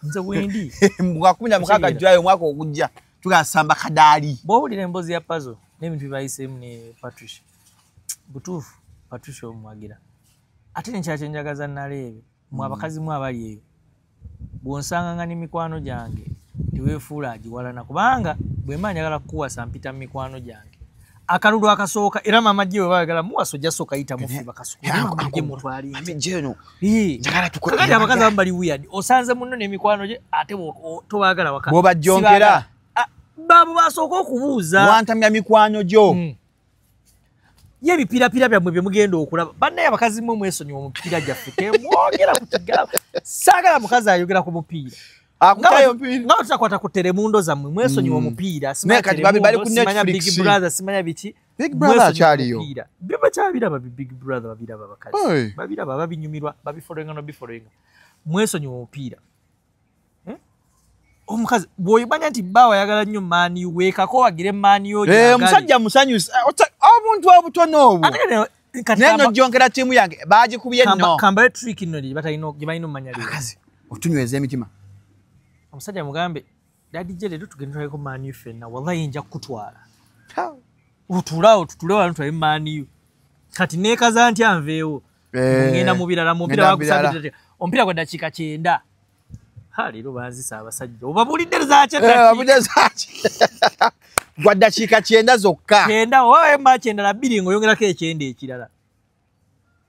Speaker 1: Nze wendi.
Speaker 2: Mwa 16 Julai omwaka ogujja tugasamba kadaali.
Speaker 1: Bw'owulira emboozi ya Pazo n'ebintu bye bayiseemu ne Patricia. Butuufu Patricia omwagira. Ate n'ekirala kye njagaza naleebe mwe abakazi mwe abali eyo bw'onsanganga n'emikwano gyange teweefuula agiwalana kubanga bwe mba njagala kukuwasa mpita mu mikwano gyange. Akalulu akasooka era maama gye bwe baagala muwasa ojja sooka yita mufi bakasuku mutwali. Kakati abakazi abamu bali weird osanze munno n'emikwano gye ate tobaagala waka.
Speaker 2: Bw'obajjonkera.
Speaker 1: Baabo basooka okubuuza.
Speaker 2: Wantamya mikwano gyo.
Speaker 1: Ye ebipirapira byammwe bye mugenda okulaba bannaye abakazi mmwe mwesonyiwa omupiira gyaffe temwogera ku kigala. Saagala mukazi ayogera ku mupiira. Nga tutakwata ku Telemundo zammwe mwesonyiwa omupiira. Simanya Big Brother simanya biki.
Speaker 2: Big Brother akyaliyo.
Speaker 1: Byo bakyabiraba Big Brother babiraba abakazi. Babiraba babinyumirwa babifollowinga nobifollowinga. Mwesonyiwa omupiira. Omukazi bw'oyimanya nti bbaawe ayagala nnyo maani weekako wagire maani yo.
Speaker 2: Omusajja musanyusa omuntu obutono obwo. Naye nojjonkera ttiimu yange baagikubye nno.
Speaker 1: Kambayo trick nno gye balina ommanya leero.
Speaker 2: Abakazi otunyweza emitima.
Speaker 1: Omusajja mugambe daddy gye leero tugende tulabeko maani ffenna wallahi nja kukutwala. Otuulaawo tutule wano tulabe maani yo. Kati neekaza ntya nveewo. Ngenda mu birala omupiira bagusabye omupiira gwa ddakiika 90. Leero banzisa abasajja obabulidde zaaki
Speaker 2: gwa ddakiika 90 zokka.
Speaker 1: 90 oba ma 92 ng'oyongerako ekyenda ekirala.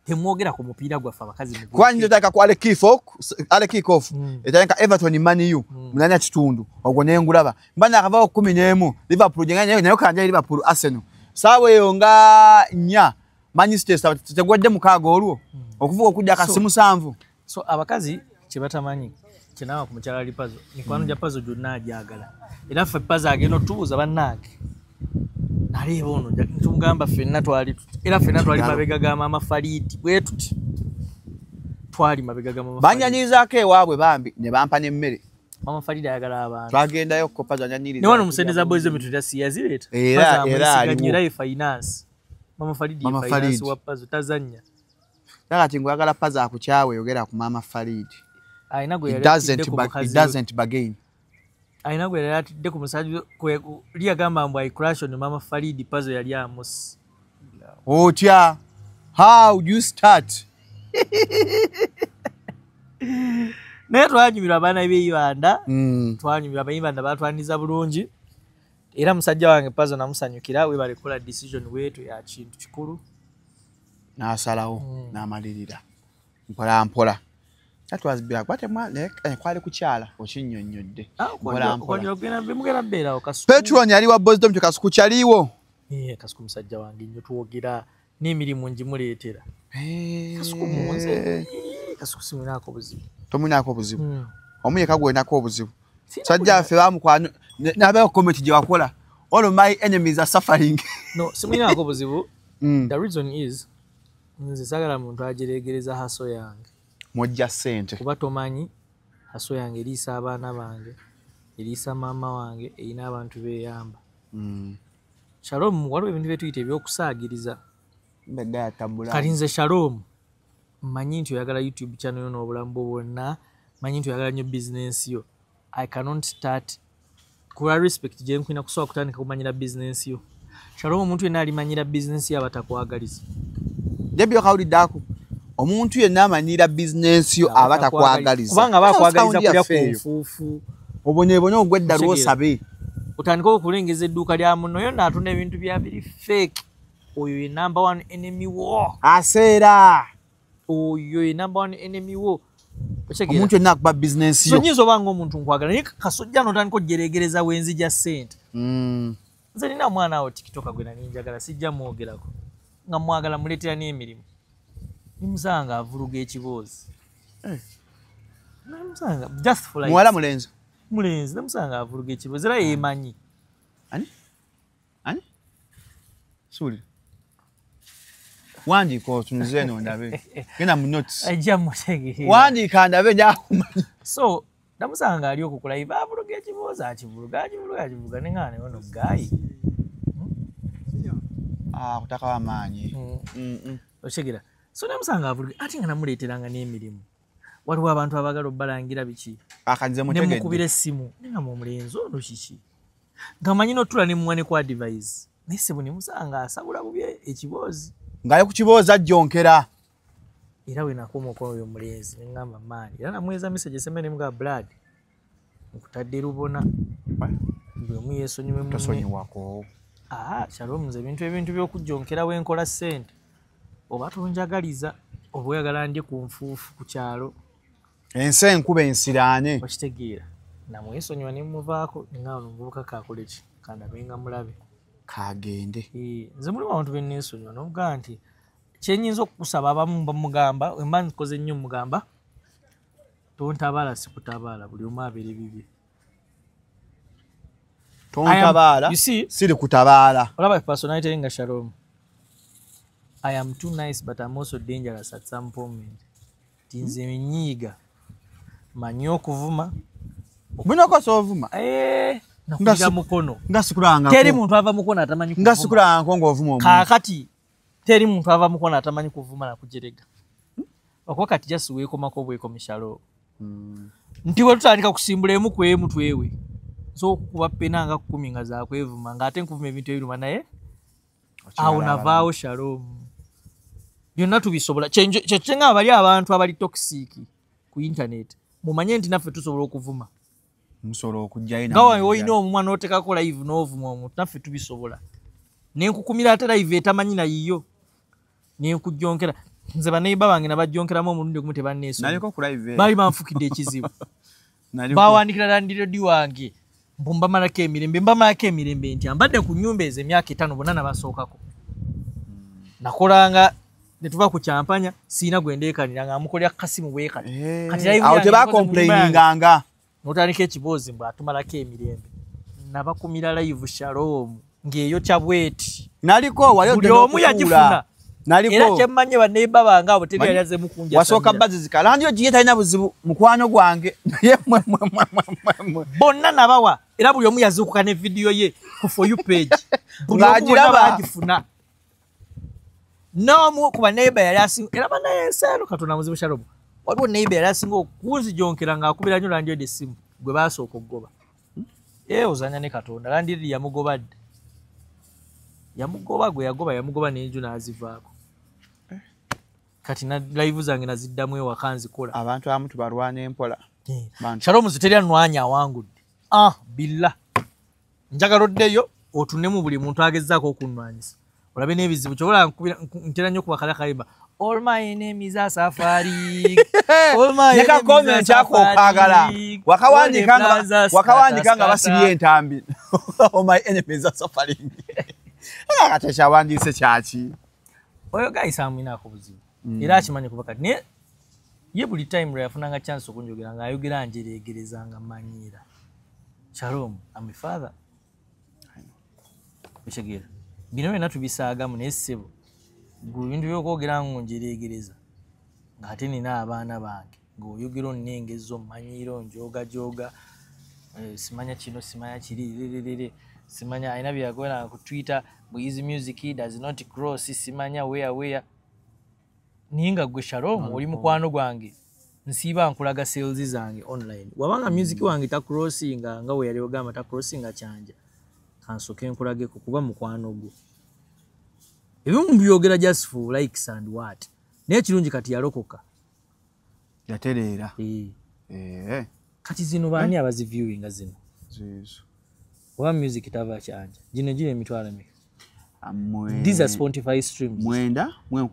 Speaker 1: Temwogera ku mupiira gwaffe abakazi.
Speaker 2: Kwani nzotaka ku Ale kick-off etandika Everton Man U 8:30 ogwo ne ngulaba mba nakavaawo 11 Liverpool gye nayo kanja Liverpool Arsenal saawa eyo nga 4 Manchester tegwadde 6 olwo okuvuga okudda akasi 7.
Speaker 1: So abakazi kye batamanyi kyenawa ku mukyala ali Pazo mikwano gya Pazo gyonna agyagala era ffe Pazo agenda otubuuza bannange naleeba ono tumugamba ffenna twali era ffenna twali mabega ga maama Faridi bwe tuti twali mabega ga maama
Speaker 2: banyanyizaako ewaabwe bambi ne bampa n'emmere.
Speaker 1: Maama Faridi ayagala abantu
Speaker 2: twagendayo ko Pazo anyanyiriza
Speaker 1: ne wano musendeza boys emitulira si yazireeta
Speaker 2: era
Speaker 1: era ye finance Maama Faridi ye finance wa Pazo tazannya.
Speaker 2: Kati ngwagala Pazo akukyawe yogera ku maama Faridi.
Speaker 1: Alina gwe
Speaker 2: It doesn't bargain.
Speaker 1: Alina gwe yali atidde ku musajja li yagamba mbu I crush on Mama Faridi Pazo yali amusi.
Speaker 2: Otya, how do you start?
Speaker 1: Naye twanyumirwa abaana b'e Uganda, twanyumirwa abayimba batwaniza bulungi. Era musajja wange Pazo namusanyukira webale kukola decision wetu ya kintu kikulu.
Speaker 2: N'asalawo n'amalirira mpola mpola. Kwali kukyala okinnyonnyodde. Patron yali wa Boys Dormitory Kasuku kyaliwo.
Speaker 1: Kasuku musajja wange nnyo twogera n'emirimu ngimuleetera. Kasuku munze. Kasuku simwinaako buzibu.
Speaker 2: Tomwinaako buzibu. Omu yekka gwenako obuzibu. Sajja affe bamukwano n'abeeko comment gye wakola. All of my enemies are suffering.
Speaker 1: No, simwinaako buzibu. The reason is nze saagala muntu ajereegereza haso yange.
Speaker 2: Mojja ssente.
Speaker 1: Kuba tomanyi haso yange eriisa abaana bange, eriisa maama wange, erina abantu beeyamba. Shalom waliwo ebintu bye tuyita ebyokusaagiriza. Kati nze Shalom mmanyi nti oyagala YouTube channel yo n'obulamu bwo bwonna, mmanyi nti oyagala nnyo bizinensi yo. I cannot start kuba respect gye nkulina kusobola kutandika kumanyira bizinensi yo. Shalom omuntu yenna alimanyira bizinensi yo aba takwagaliza.
Speaker 2: Debbie okawuliddeko. Omuntu yenna amanyira bizinensi yo aba takwagaliza.
Speaker 1: Kubanga aba akwagaliza kulya ku nfuufu.
Speaker 2: Obonyeebonye ogwa eddalu osabe.
Speaker 1: Otandika okulengeza edduuka lya munno yonna atunda ebintu bya biri fake. Oyo ye number one enemy wo.
Speaker 2: Aseera.
Speaker 1: Oyo ye number one enemy wo.
Speaker 2: Omuntu yenna akuba bizinensi yo.
Speaker 1: So nnyinza oba ng'omuntu nkwagala naye kasojja n'otandika ojereegereza wenzija ssente. Nze nina omwana awo TikTok gwe nali njagala sijja mwogerako. Nga mwagala muleetera n'emirimu. Nimusanga avuluga ekiboozi. Namusanga just for like.
Speaker 2: Muwala mulenzi.
Speaker 1: Mulenzi namusanga avuluga ekiboozi era yeemanyi.
Speaker 2: Ani? Ani? Suuli. Wandiika otunuze eno ndabe. Genda mu notes.
Speaker 1: Ajja mutegeera.
Speaker 2: Wandiika ndabe njakumanyi.
Speaker 1: So namusanga ali okwo ku live avuluga ekiboozi akivuluga akivuluga akivuluga ne nga ne ono guy.
Speaker 2: Kutaka amaanyi.
Speaker 1: Otegeera. So namusanga avuluga ate nga namuleeteranga n'emirimu. Waliwo abantu abagala obbalangira biki.
Speaker 2: Akanze mutegedde.
Speaker 1: Nemukubira essimu. Nengamba omulenzi ono kiki? Nga manyi n'otula ne muwa ne ku advice. Naye ssebo ne musanga asabula bubi ekiboozi.
Speaker 2: Ng'ali ku kiboozi ajjonkera.
Speaker 1: Era we nakoma okuba oyo omulenzi ne ŋŋamba maani. Era namuweereza message esembayo ne mugamba blood. Nkutadde lubona. Buli omu yeesonyiwe munne.
Speaker 2: Tosonyiwako.
Speaker 1: Shalom, nze ebintu by'okujjonkera we nkola ssente. Oba tonjagaliza, oba oyagala ndye ku nfuufu ku kyalo.
Speaker 2: Ensi enkuba ensiraane.
Speaker 1: Okitegeera. Namwesonyiwa ne mmuvaako, ne ŋŋamba omuvubuka kaakole ki? Kandabe nga mulabe.
Speaker 2: Kagende.
Speaker 1: Nze mulimu abantu be nneesonyiwa n'omugamba nti kye nnyinza okukusaba abamu bamugamba, bwe mba nkoze nnyo mugamba, tontabaala sikutabaala, buli omu abeere bibye.
Speaker 2: Tontabaala, siri kutabaala.
Speaker 1: Olaba personality nga Shalom. I am too nice but I'm also dangerous at some point. Nze nnyiiga. Manyi okuvuma.
Speaker 2: Bunokosa ovuma.
Speaker 1: Nakugira mukono.
Speaker 2: Nga sikulangako.
Speaker 1: Teri muntu ava mukono atamanyi kuvuma.
Speaker 2: Nga sikulangako ng'ovuma omuntu.
Speaker 1: Kaakati teri muntu ava mukono atamanyi kuvuma na kujerega. Okuba kati just weekomako obwekomi Shalom. Nti bwe tutandika kusimbula emu ku emu twewe. So okukuba ppena nga 10 nga za kwevuma ng'ate nkuvuma ebintu ebiruma naye awo navaawo Shalom. Byonna tubisobola. Kye nga bali abantu abali toxic ku internet. Mumanye nti naffe tusobola okuvuma.
Speaker 2: Musobola okujjayo
Speaker 1: nga olina omumwa n'oteekako live n'ovuma omuntu, naffe tubisobola. Ne nkukumira ate live etamanyi na yiyo. Ne nkujjonkera. Nze baneiba bange nabajjonkeramu omulundi ogumu tebanneesonyiwa.
Speaker 2: Naliko ku live.
Speaker 1: Baali banfukidde ekizibu. Baawandikira landirodi wange. Mbu mbamalako emirembe, mbamalako emirembe nti ambadde ku nnyumba ezo emyaka 5 bonna nabasookako. Nakolanga ne tuva ku kyampanya, siina gwe ndeekanira nga amukolera kasimu bwe kati. Kati live
Speaker 2: awo
Speaker 1: yange
Speaker 2: tebacomplaininganga.
Speaker 1: N'otandika ekiboozi mbu atumalako emirembe. Nabakumira live Shalom ng'eyokya bweti.
Speaker 2: Naliko wali
Speaker 1: buli omu yagifuna.
Speaker 2: Naliko.
Speaker 1: Era kye mmanyi banneiba bange abo teri yali azze mukunja.
Speaker 2: Wasooka bazizika. Langi ogiye talina buzibu mukwano gwange. Naye mwe.
Speaker 1: Bonna nabawa. Era buli omu yazuukuka ne vidiyo ye ku For You page. Buli omu bonna baagifuna. N'omu ku banneiba yali asinga era bannaye ensi eno Katonda muzibu Shalom. Waliwo neiba yali asinga okunzijonkera ng'akubira nnyo landirodi essimu gwe baasooka okugoba. Ozanya ne Katonda. Landirodi yamugoba dda. Yamugoba gwe yagoba yamugoba n'enju n'azivaako. Kati na live zange naziddamu ewaka nzikola.
Speaker 2: Abantu abamu tubalwana empola.
Speaker 1: Shalom nze teri anwanya awangudde. Billah. Njagala oddeyo otunemu buli muntu agezaako okunnwanyisa. Olabe n'ebizibu kyobola ntera nnyo okubakala kayimba. All my enemies are suffering. All my enemies are suffering.
Speaker 2: Wakawandiika nga basibye entambi. All my enemies are suffering. Kati ekyawandiise kyaki?
Speaker 1: Oyo guy amwinaako buzibu. Era akimanyi kuba kati naye ye buli time lwe yafunanga chance okunjogera ng'ayogera njereegereza nga mmanyiira. Shalom, I'm a father. Okitegeera? Bino byonna tubisaagamu naye ssebo gwe ebintu by'okwogera ng'onjereegereza ng'ate nina abaana bange ng'oyogera onnengezza ommanyiira onjoogajooga simanya kino simanya kiri rererere simanya alina bye yagoberanga ku Twitter bu easy music does not cross simanya where naye nga gwe Shalom oli mukwano gwange nsiiba nkulaga sales zange online wabanga music wange tacrossinga nga we yali ogamba tacrossinga kyanja kansooke nkulageko kuba mukwano gwo. Ebimu byogera just for likes and what. Naye kirungi kati yalokoka.
Speaker 2: Yatereera.
Speaker 1: Kati zino baani abaziviewinga zino?
Speaker 2: Zizo.
Speaker 1: Oba music tava kyanja. Gino giri emitwalo emeka? These are Spotify streams.
Speaker 2: 9 10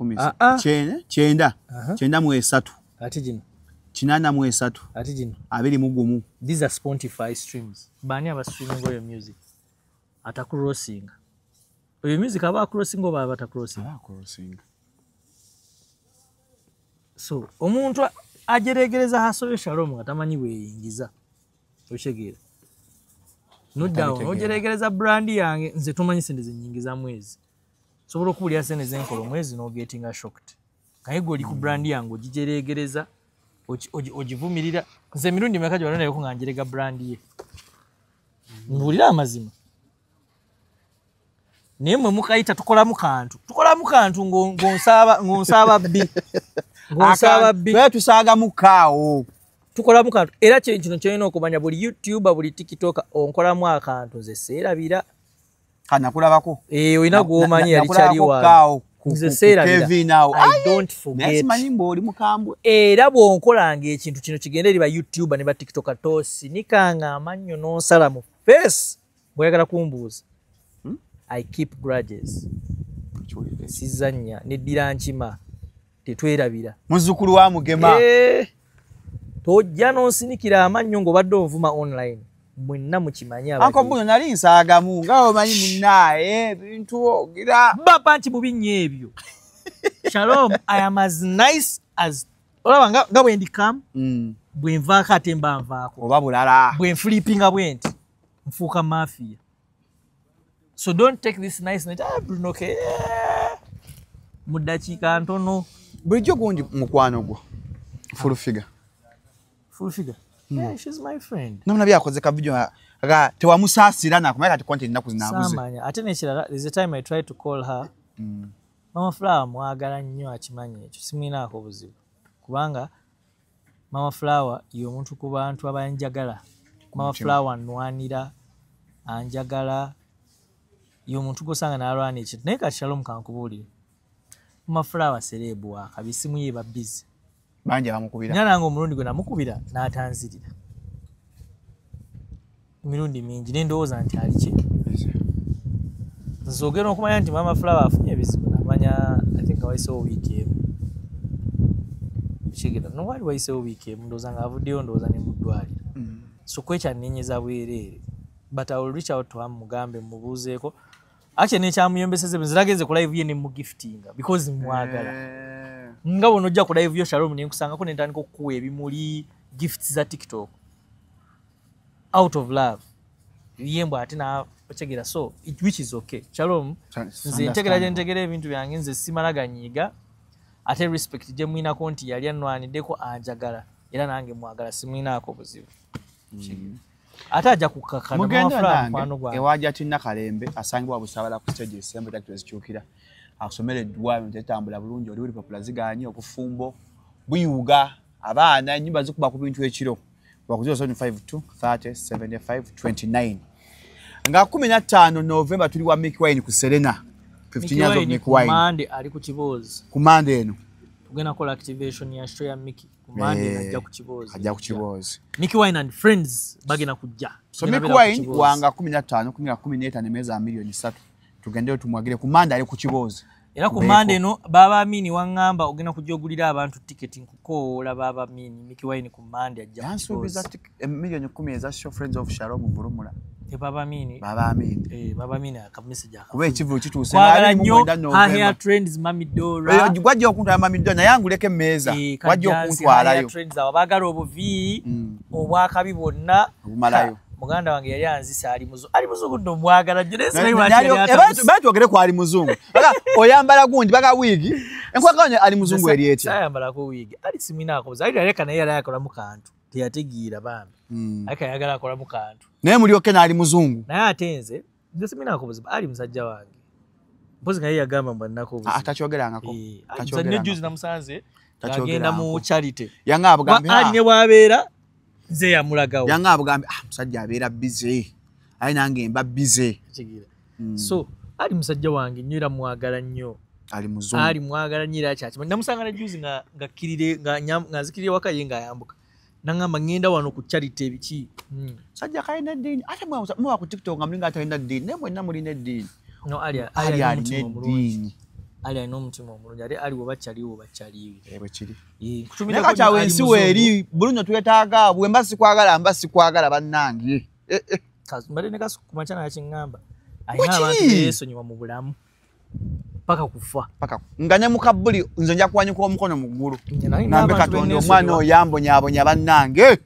Speaker 2: 9 93.
Speaker 1: Ate gino.
Speaker 2: 83.
Speaker 1: Ate gino.
Speaker 2: 21.
Speaker 1: These are Spotify streams. Baani abastreaming oyo music? Atakurossinga. Oyo music aba crossinga oba aba tacrossinga?
Speaker 2: Aba crossinga.
Speaker 1: So omuntu ajeregereza hasobe Shalom nga tamanyi bweyingiza. Okitegeera? Noddawo n'ojeregereza brand yange nze tomanyi sente zenyingiza mwezi. Sobola okuwulira sente zenkola omwezi n'ogetinga shocked. Naye gwe oli ku brand yange ogijeregereza ogivumirira. Nze emirundi emeka gye walondayoko nga njerega brand ye. Mbuulira amazima. Naye mwe mukayita tukolamu kantu. Tukolamu kantu ng'onsaba bbi. Ng'onsaba bbi.
Speaker 2: Twe tusaaga mukaawo.
Speaker 1: Tukolamu kantu. Era kino kyolina okumanya buli YouTuber, buli TikToker onkolamu akantu nze seerabira.
Speaker 2: Kana kulabako.
Speaker 1: Olina gw'omanyi yali kyali wange. Nze seerabira. I don't forget. Era bw'onkolanga ekintu kino kigende eri ba YouTuber ne ba TikToker tosinikanga amannyo n'onsala mu face bw'oyagala kumbuuza. I keep grudges. Sizannya neddira nkima tetwerabira.
Speaker 2: Muzzukulu wa Mugema.
Speaker 1: Tojja n'onsinikira amannyo ng'obadde onvuma online. Mwenna mukimanyi abali.
Speaker 2: Anko buno nali nsaagamu nga omanyi munnaye ebintu ogira.
Speaker 1: Baba nti bubi nnyo ebyo. Shalom, I am as nice as olaba nga bwe ndi calm. Bwe nvaako ate mba nvaako.
Speaker 2: Oba bulala.
Speaker 1: Bwe nflipinga bwe nti nfuuka mafia. So don't take this nice night. Bruno okay. Mu ddakiika ntono.
Speaker 2: Bulijjo gundi mukwano gwo. Full figure.
Speaker 1: Full figure. Yeah, she's my friend.
Speaker 2: Namna byakoze ka video aga tewamusaasira nakumanya kati content ennaku zinaabuze.
Speaker 1: Saamanya. Ate n'ekirala, there's a time I tried to call her. Mama Flower mwagala nnyo akimanyi ekyo. Simwinaako buzibu. Kubanga Mama Flower y'omuntu ku bantu abanjagala. Mama Flower nnwanira, anjagala. Y'omuntu gw'osanga n'alwana ekintu. Naye kati Shalom kankubuulire. Mama Flower celeb wakabi, essimu ye eba busy.
Speaker 2: Bangi abamukubira.
Speaker 1: Nina nange omulundi gwe namukubira n'atanzirira. Emirundi mingi ne ndowooza nti ali ki? Nze ogenda okumanya nti Mama Flower afunye ebizibu namanya I think wayiseewo wiiki emu. Kigenda no wali wayiseewo wiiki emu ndowooza ng'avuddeyo ndowooza ne mu ddwaliro. So kwekyannenyeza bwereere. But I will reach out to her mugambe mubuuzeeko. Actually n'ekyamuyombeseza nze nagenze ku live ye ne mugiftinga because mwagala. Nga bw'onojja ku live yo Shalom ne nkusangako ne ntandika okukuwa ebimuli gifts za TikTok. Out of love. Ye mbw ate n'okyegera so which is okay. Shalom nze ntegera gye ntegera ebintu byange nze simala ganyiiga ate respect gye mwinako nti yali annwaniddeko anjagala era nange mwagala simwinaako buzibu. Ate ajja kukakkana
Speaker 2: Mugende nange ewaja Tina Kalembe asangibwa Busabala ku stage esembo takitwe zikyukira asomere eddwa ebintu tetambula bulungi oli olupapula ziganye obufumbo buyuga abaana ennyumba zikuba ku bintu ekiro wa 0752 30 75 29 nga 15 November tuli wa Mikie Wine ku Serena 15 years of Mikie Wine.
Speaker 1: Mande ali ku Kiboozi.
Speaker 2: Ku Mande eno
Speaker 1: tugenda kola activation ya show ya Mikie. Ku Mande ajja ku Kiboozi.
Speaker 2: Ajja ku Kiboozi.
Speaker 1: Mikie Wine and friends bagenda kujja.
Speaker 2: So Mikie Wine wanga 15 15 emeza milioni 3 tugendeyo tumwagire ku Mande ali ku Kiboozi.
Speaker 1: Era ku Mande eno Baba Amini waŋŋamba ogenda kujja ogulira abantu tiketi nkukoola Baba Amini Mikie Wine ku Mande ajja ku Kiboozi.
Speaker 2: Yansuubiza milioni 10 eza show Friends of Shalom Vurumula.
Speaker 1: Baba Amini.
Speaker 2: Baba Amini.
Speaker 1: Baba Amini aka message aka.
Speaker 2: Kuba ekivu kituuse
Speaker 1: Kwagala nnyo hair trends Mami Dora.
Speaker 2: Gwajja okuntwala Mami Dora naye anguleko emmeeza. Wajja okuntwalayo.
Speaker 1: Hair trends abo baagala obuviiri obwakabi bwonna.
Speaker 2: Obumalayo.
Speaker 1: Muganda wange yali anzisa ali muzungu. Ali muzungu nno mwagala nnyo naye simanyi lwaki yali atabuse.
Speaker 2: Batwogere ku ali muzungu. Baga oyambala gundi baga wiigi. Enkwagala ali muzungu eri etya.
Speaker 1: Sayambalako wiigi. Ali simwinaako buzibu. Ali aleka naye yali akolamu kantu. Teyategeera bambi. Aleka yagala akolamu kantu.
Speaker 2: Naye mulyoke n'ali muzungu.
Speaker 1: Naye ate nze simwinaako buzibu. Ali musajja wange. Mpozi nga ye yagamba mbu alinako obuzibu.
Speaker 2: Takyogerangako.
Speaker 1: Nze juzi namusanze ng'agenda mu charity.
Speaker 2: Yangamba
Speaker 1: Ali ne bw'abeera nze yamulagawo.
Speaker 2: Yangamba bugambe musajja abeera busy. Ali nange mba busy.
Speaker 1: So ali musajja wange nnyo era mwagala nnyo.
Speaker 2: Ali muzungu.
Speaker 1: Ali mwagala nnyo era kyakimanyi. Namusanga ne juzi nga kkirire nga nzikirire waka ye ng'ayambuka. Nangamba ngenda wano ku charity ebiki.
Speaker 2: Sajja kalina eddiini. Ate muba ku TikTok nga mulinga atalina ddiini. Naye mwenna mulina eddiini.
Speaker 1: No, Ali alina omutima omulungi. Ali alina omutima omulungi. Ate Ali woba kyaliwo oba kyaliwe.
Speaker 2: Bwe kiri. Naye kati awo ensi weeri bulungi twetaaga bwe mba sikwagala mba sikwagala bannange.
Speaker 1: Mbadde ne Kasuku ku makya nakiŋŋamba. Alina abantu beesonyiwa mu bulamu. Paka kufa.
Speaker 2: Paka. Nga ne mu kabbuli nze nja kuwanyika omukono mu ggulu. Nambe Katonda omwana oyo yambonyaabonya bannange.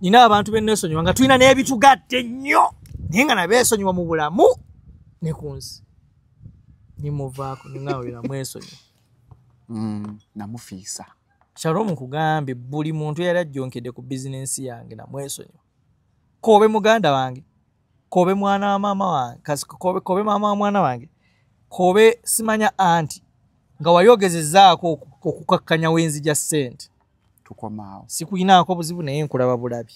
Speaker 1: Nina abantu benneesonyiwa nga tulina n'ebitugatte nnyo. Naye nga nabeesonyiwa mu bulamu ne ku nsi. Nimuvaako ningawulira mwesonyiwa.
Speaker 2: Namufiisa.
Speaker 1: Shalom nkugambe buli muntu yali ajjonkedde ku bizinensi yange namwesonyiwa. K'obe muganda wange, k'obe mwana wa maama wange, k'obe maama wa mwana wange. Kobe simanya anti nga wayogezezaako okukakkanya wenzija ssente.
Speaker 2: Tukomaawo.
Speaker 1: Sikuyinaako buzibu naye nkulaba bulabi.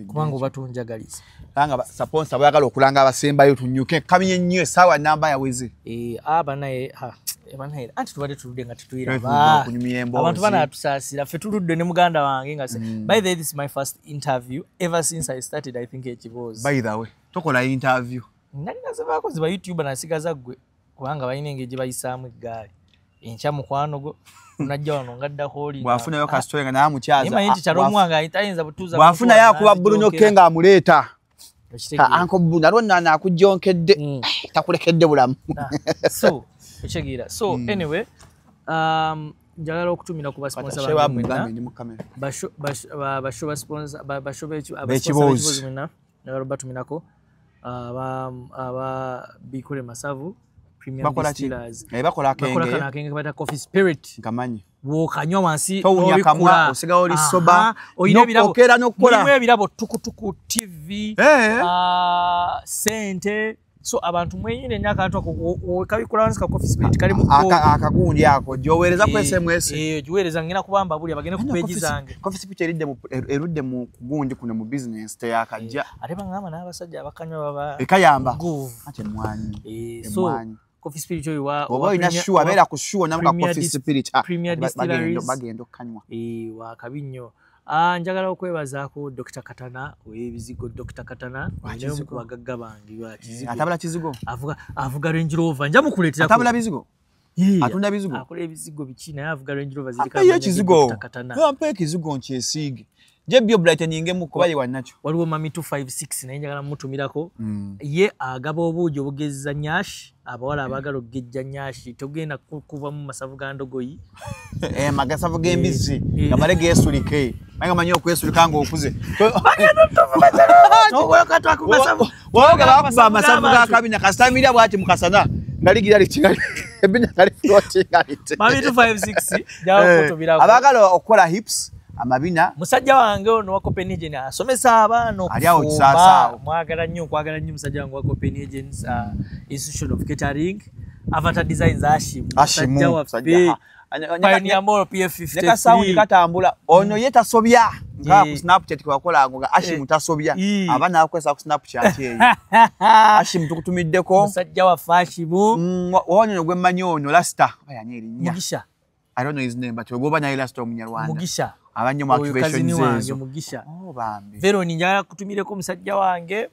Speaker 1: Kubanga oba tunjagaliza.
Speaker 2: Langa sponsor bayagala okulanga abasembayo tunyuke kamye nnyo essaawa namba yaweze.
Speaker 1: Aba naye banaye anti tubadde tuludde nga tetuyiraba. Abantu banaatusaasira ffe tuludde ne muganda wange nga by the way, this is my first interview ever since I started, I think, ekiboozi.
Speaker 2: By the way, tokola interview.
Speaker 1: Nalina ze bakozi ba YouTuber nasigaza ggwe kubanga balina engeri gye bayisaamu eggaali. Enkya mukwano gwo unajja wano ngaddako oli.
Speaker 2: Bw'afunayo kasitoyi nga naye amukyaza.
Speaker 1: Naye nti kyalomwanga tayinza butuuza.
Speaker 2: Bw'afunayo akuba Bruno ke ng'amuleeta. Uncle Bruno nalwo nno akujjonkedde takulekedde bulamu.
Speaker 1: So okitegeera. So anyway, njagala okutumira ku basponsor bange mwenna. Basho sponsor basho b'ekiboozi mwenna njagala obatumirako aba Bikule Masavu Premium Distillers.
Speaker 2: Bakola akenge.
Speaker 1: Bakola akenge bayita Coffee Spirit.
Speaker 2: Nkamanyi.
Speaker 1: Bw'okanywa wansi
Speaker 2: towunya kamwa osigawo oli soba.
Speaker 1: Oyina ebirabo.
Speaker 2: Okera n'okukola.
Speaker 1: Mulimu ebirabo tukutuku TV. Sente. So abantu mwenyine nnyo akantu ako kabikula wansi ka Coffee Spirit kali mu
Speaker 2: akagundi ako gy'oweereza ku SMS.
Speaker 1: Giweereza ngenda kubamba buli abagende ku page zange.
Speaker 2: Coffee Spirit erudde mu kugundi kuno mu business teyakajja.
Speaker 1: Ate bangamba n'abasajja abakanywa baba
Speaker 2: ekayamba. Ate mwanyi.
Speaker 1: So Coffee Spirit oyo wa
Speaker 2: oba olina sure abeera ku sure namuka Coffee Spirit.
Speaker 1: Premier Distilleries
Speaker 2: bagenda okukanywa.
Speaker 1: Wa kabi nnyo. Njagala okwebazaako Dr. Katana ow'ebizigo. Dr. Katana omu ku bagagga bange wa kizigo.
Speaker 2: Atabula kizigo.
Speaker 1: Avuga Range Rover. Nja mukuleetera.
Speaker 2: Atabula bizigo. Atunda bizigo.
Speaker 1: Akola ebizigo biki naye avuga Range Rover ziriko.
Speaker 2: Ampeyo ekizigo. Ampeyo ekizigo nkyesiige. Jebyo brightening emu kuba ye wannakyo.
Speaker 1: Waliwo Mami 256 naye njagala mmutumirako. Ye agaba obuugi obugezza nyashi, abawala abaagala okugejja nyashi, togenda kuva mu masavu ga ndogoyi.
Speaker 2: Magasavu g'embizzi gamale geesulike. Naye nga manyi okwesulika ng'okuze. Bakuba amasavu ga kabina kasita bw'ati mu kasana nga ligira likigali ebina nga lifloatinga lite.
Speaker 1: Mami 256 njagala okutumirako.
Speaker 2: Abaagala okukola hips amabina.
Speaker 1: Musajja wange ono wa Copenhagen asomesa abaana okufumba. Mwagala nnyo nkwagala nnyo musajja wange wa Copenhagen Institution of Catering Avatar Designs Hashim. Musajja waffe Pioneer Mall PF53.
Speaker 2: Leka sound katambula ono ye tasobya nga ku Snapchat kwakola ago nga Hashim tasobya abaana abakozesa ku Snapchat eyo. Hashim tukutumiddeko.
Speaker 1: Musajja waffe Hashim.
Speaker 2: Ono gwe mmanyi ono Lasta yani erinnya
Speaker 1: Mugisha.
Speaker 2: I don't know his name but ogoba naye Lasta omunyarwanda.
Speaker 1: Mugisha.
Speaker 2: Abanyo mu activations ezo.
Speaker 1: Mugisha.
Speaker 2: Oh bambi.
Speaker 1: Veroni njagala kutumireko musajja wange.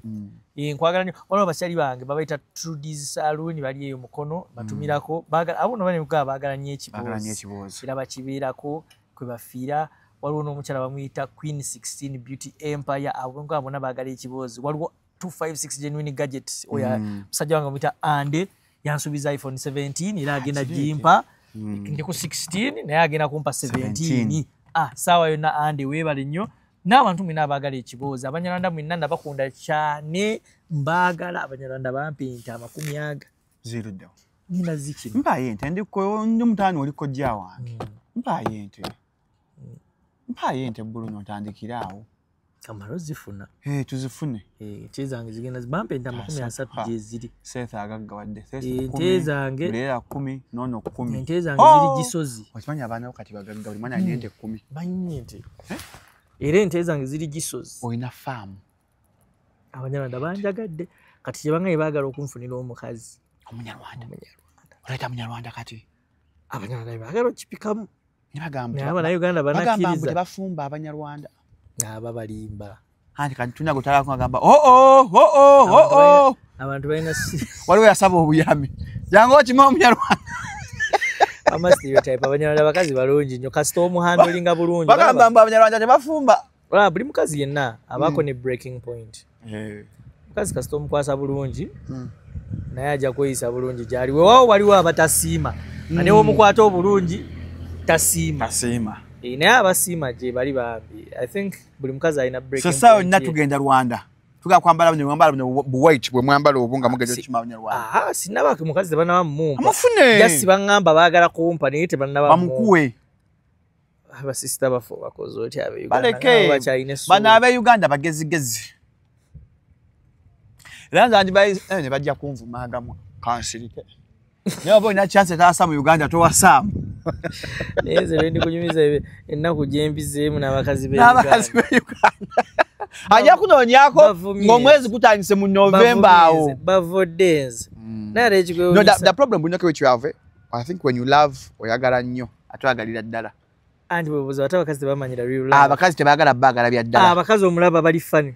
Speaker 1: Nkwagala nnyo. Waliwo abakyali bange babayita Trudy's Saloon bali eyo Mukono batumirako. Baagala abo no bane baagala nnyo ekiboozi. Era bakibeerako kwe bafiira. Waliwo n'omukyala bamuyita Queen 16 Beauty Empire abo nga bonna baagala ekiboozi. Waliwo 256 Genuine Gadget oya musajja wange bamuyita Ande yansuubiza iPhone 17 era agenda gimpa. Ndi ku 16 naye agenda kumpa 17. Saawa yonna Ande weebale nnyo. N'abantu mwenna abaagala ekiboozi Abanyarwanda mwenna nabakunda cyane mbaagala Abanyarwanda bampa ente 20 aga.
Speaker 2: Ziruddewo.
Speaker 1: Nina zikino.
Speaker 2: Mpaayo ente ndi mutaano oli kojja wange. Mpaayo ente. Mpaayo ente Bruno ntandikire awo.
Speaker 1: Kamaro zifuna.
Speaker 2: Tuzifune.
Speaker 1: Ente zange zigenda bampa ente 30 gye ziri.
Speaker 2: Seth agaggawadde.
Speaker 1: Ente zange
Speaker 2: Leera 10 nono 10.
Speaker 1: Ente zange ziri Gisozi.
Speaker 2: Okimanyi abaana bo kati bagagga buli mwana alina ente 10.
Speaker 1: Balina ente. Era ente zange ziri Gisozi.
Speaker 2: Olina faamu.
Speaker 1: Abanyarwanda banjagadde. Kati kye bangaye baagala okunfunira omukazi.
Speaker 2: Omunyarwanda. Oleeta Munyarwanda kati.
Speaker 1: Abanyarwanda baagala okipikamu.
Speaker 2: Ne bagamba.
Speaker 1: Naye Abannayuganda banakkiriza.
Speaker 2: Bagamba mbu tebafumba Abanyarwanda.
Speaker 1: Aba balimba.
Speaker 2: Anti kati tulina gwe agamba oh.
Speaker 1: Abantu balina
Speaker 2: waliwo yasaba obuyambi. Jangu okime Omunyarwanda.
Speaker 1: Ama stereotype Abanyarwanda abakazi balungi nnyo kasita omuhandolinga bulungi.
Speaker 2: Bagamba mbu Abanyarwanda tebafumba.
Speaker 1: Olaba buli mukazi yenna abaako ne breaking point. Mukazi kasita omukwasa bulungi naye ajja kweyisa bulungi gy'ali. Weewaawo waliwo abatasiima. Nga ne bw'omukwata obulungi tasiima.
Speaker 2: Tasiima.
Speaker 1: Naye abasiima gye bali bambi. I think buli mukazi alina breaking point.
Speaker 2: So saawa yonna tugenda Rwanda. Tugenda kwambala buno mwambala buno bu white bwe mwambala obu nga mugenda okukima Abanyarwanda.
Speaker 1: Sinnaba mukazi tebannaba mumpa.
Speaker 2: Amufune.
Speaker 1: Just baŋŋamba baagala kumpa naye tebannaba mumpa.
Speaker 2: Bamukuwe.
Speaker 1: Abasisita baffe bakoze otya ab'e Uganda?
Speaker 2: Baleke.
Speaker 1: Bakyalina essuubi.
Speaker 2: Bano ab'e Uganda bagezigezi. Era nze ne bajja kunvuma agamwa. Kansirike. Naye oba olina chance etaasa mu Uganda towasaamu.
Speaker 1: Naye nze lwe ndikunyumiza ennaku gye mbizeemu n'abakazi b'e
Speaker 2: N'abakazi b'e Uganda. Ajja kunoonyaako ng'omwezi gutandise mu November awo.
Speaker 1: Bavudde nze. Naye ate
Speaker 2: No, the problem Bruno K which you have, I think when you love oyagala nnyo ate oyagalira ddala.
Speaker 1: Anti bwebuuza ate abakazi tebamanyira real love.
Speaker 2: Abakazi tebaagala baagala bya ddala.
Speaker 1: Abakazi omulaba bali funny.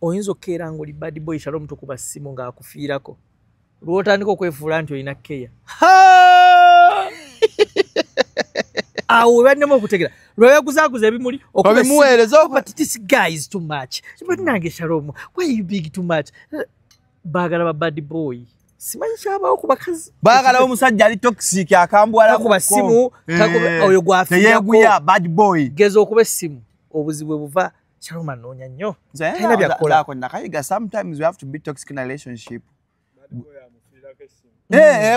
Speaker 1: Oyinza okukeera ng'oli bad boy Shalom tokuba ssimu ng'akufiirako. Lw'otandika okwefuula nti olina care. Awo we bannema okutegera. Lweyaguzaaguza ebimuli
Speaker 2: obimuweereza
Speaker 1: but this guy is too much. Bannange Shalom, why are you being too much? Baagala ba bad boy. Simanyi kyabaawo ku bakazi.
Speaker 2: Baagala omusajja ali toxic akambuwala
Speaker 1: takuba ssimu, oyo gw'afiirako.
Speaker 2: Teyeeguya bad boy.
Speaker 1: Geza okuba essimu obuzibu bwe buva Shalom anoonya nnyo. Talina by'akola.
Speaker 2: Nakayiga sometimes we have to be toxic in a relationship.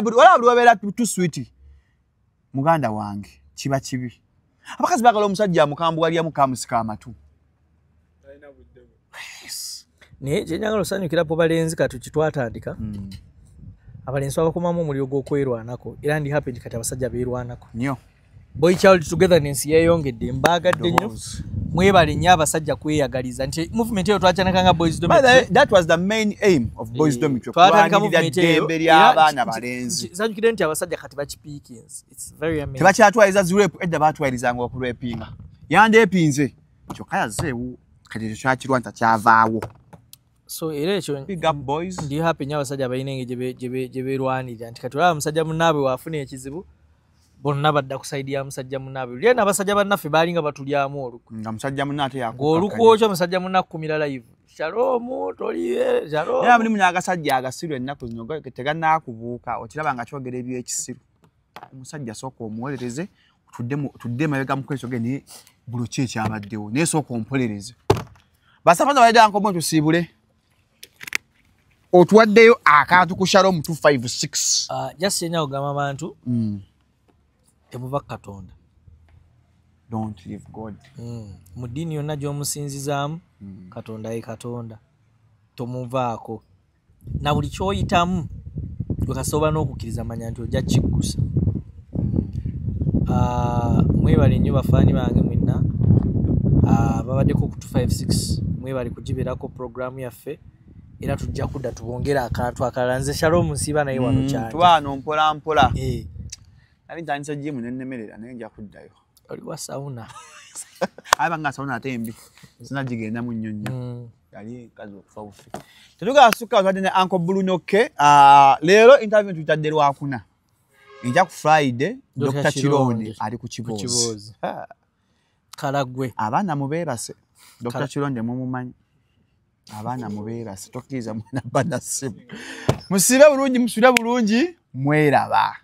Speaker 2: Buli wabeera too sweet. Muganda wange kiba kibi. Abakazi baagala omusajja amukambuwalyamu kamusika amatu.
Speaker 1: Naye kye njagala osanyukira po balenzi kati kitwatandika. Abalenzi babakomamu omuliro gw'okwerwanako era ndi happy kati abasajja beerwanako.
Speaker 2: Nnyo.
Speaker 1: Boy child togetherness yeeyongedde mbaagadde nnyo. Mwebale nnyo abasajja kweyagaliza nti movement eyo twatandika nga boys dormitory.
Speaker 2: That was the main aim of boys dormitory.
Speaker 1: Twatandika movement eyo
Speaker 2: eddembe ly'abaana balenzi.
Speaker 1: Nsanyukire nti abasajja kati bakipiikinze. It's very amazing.
Speaker 2: Tebakyatwaliza zi rape edda baatwalizanga okurepinga. Yandeepinze kyokka yazzeewo kati ekyo kyakirwa nti kyavaawo.
Speaker 1: So era ekyo
Speaker 2: big up boys.
Speaker 1: Ndi happy nnyo abasajja balina engeri gye beerwanirira nti kati olaba musajja munnaabwe waafuna ekizibu bonna badda ku side ya musajja munnaabwe. Luli n'abasajja bannaffe baalinga batulyamu olukwe.
Speaker 2: Nga musajja munne ate yakukakkanya.
Speaker 1: Ng'olukwe okyo musajja munne akukumira live. Shalom toliye Shalom.
Speaker 2: Naye mulimu n'agasajja agasiru ennaku zino teganaakubuuka okiraba nga kyogera ebyekisiru. Omusajja sooka omuwolereze tudde emabega mu kwesoge naye bulo ki ekyabaddewo naye sooka ompolereze. Basafaza balidde ankomo tusiibule. Otuwaddeyo akantu ku Shalom 256.
Speaker 1: Just yenna ogamba abantu temuva ku Katonda.
Speaker 2: Don't leave God.
Speaker 1: Mu ddiini yonna gy'omusinzizaamu Katonda ye Katonda. Tomuvaako. Na buli ky'oyitamu gwe kasooba n'okukkiriza manya nti ojja kikkusa. Mwebale nnyo bafaani bange mwenna babaddeko ku 256 mwebale kugibeerako programu yaffe. Era tujja kudda tubongere akantu akalala. Nze Shalom nsiiba naye wano kyanje.
Speaker 2: Tubaano mpola mpola. Nali ntandise gym ne nnemerera naye nja kuddayo.
Speaker 1: Oli wa sauna.
Speaker 2: Aba nga sauna ate mbi. Sinagigendamu nnyo nnyo. Yali nkazi okufa bufi. Tetugasukka twadde ne Uncle Bruno K. Leero interview tuyitadde Lwakuna. Nja ku Friday Dr. Kironde ali ku Kiboozi.
Speaker 1: Kalagwe.
Speaker 2: Abaana mubeebase. Dr. Kironde mumumanyi. Abaana mubeebase. Tokkiriza mwana bana ssimu. Musibe bulungi, musule bulungi, mweraba.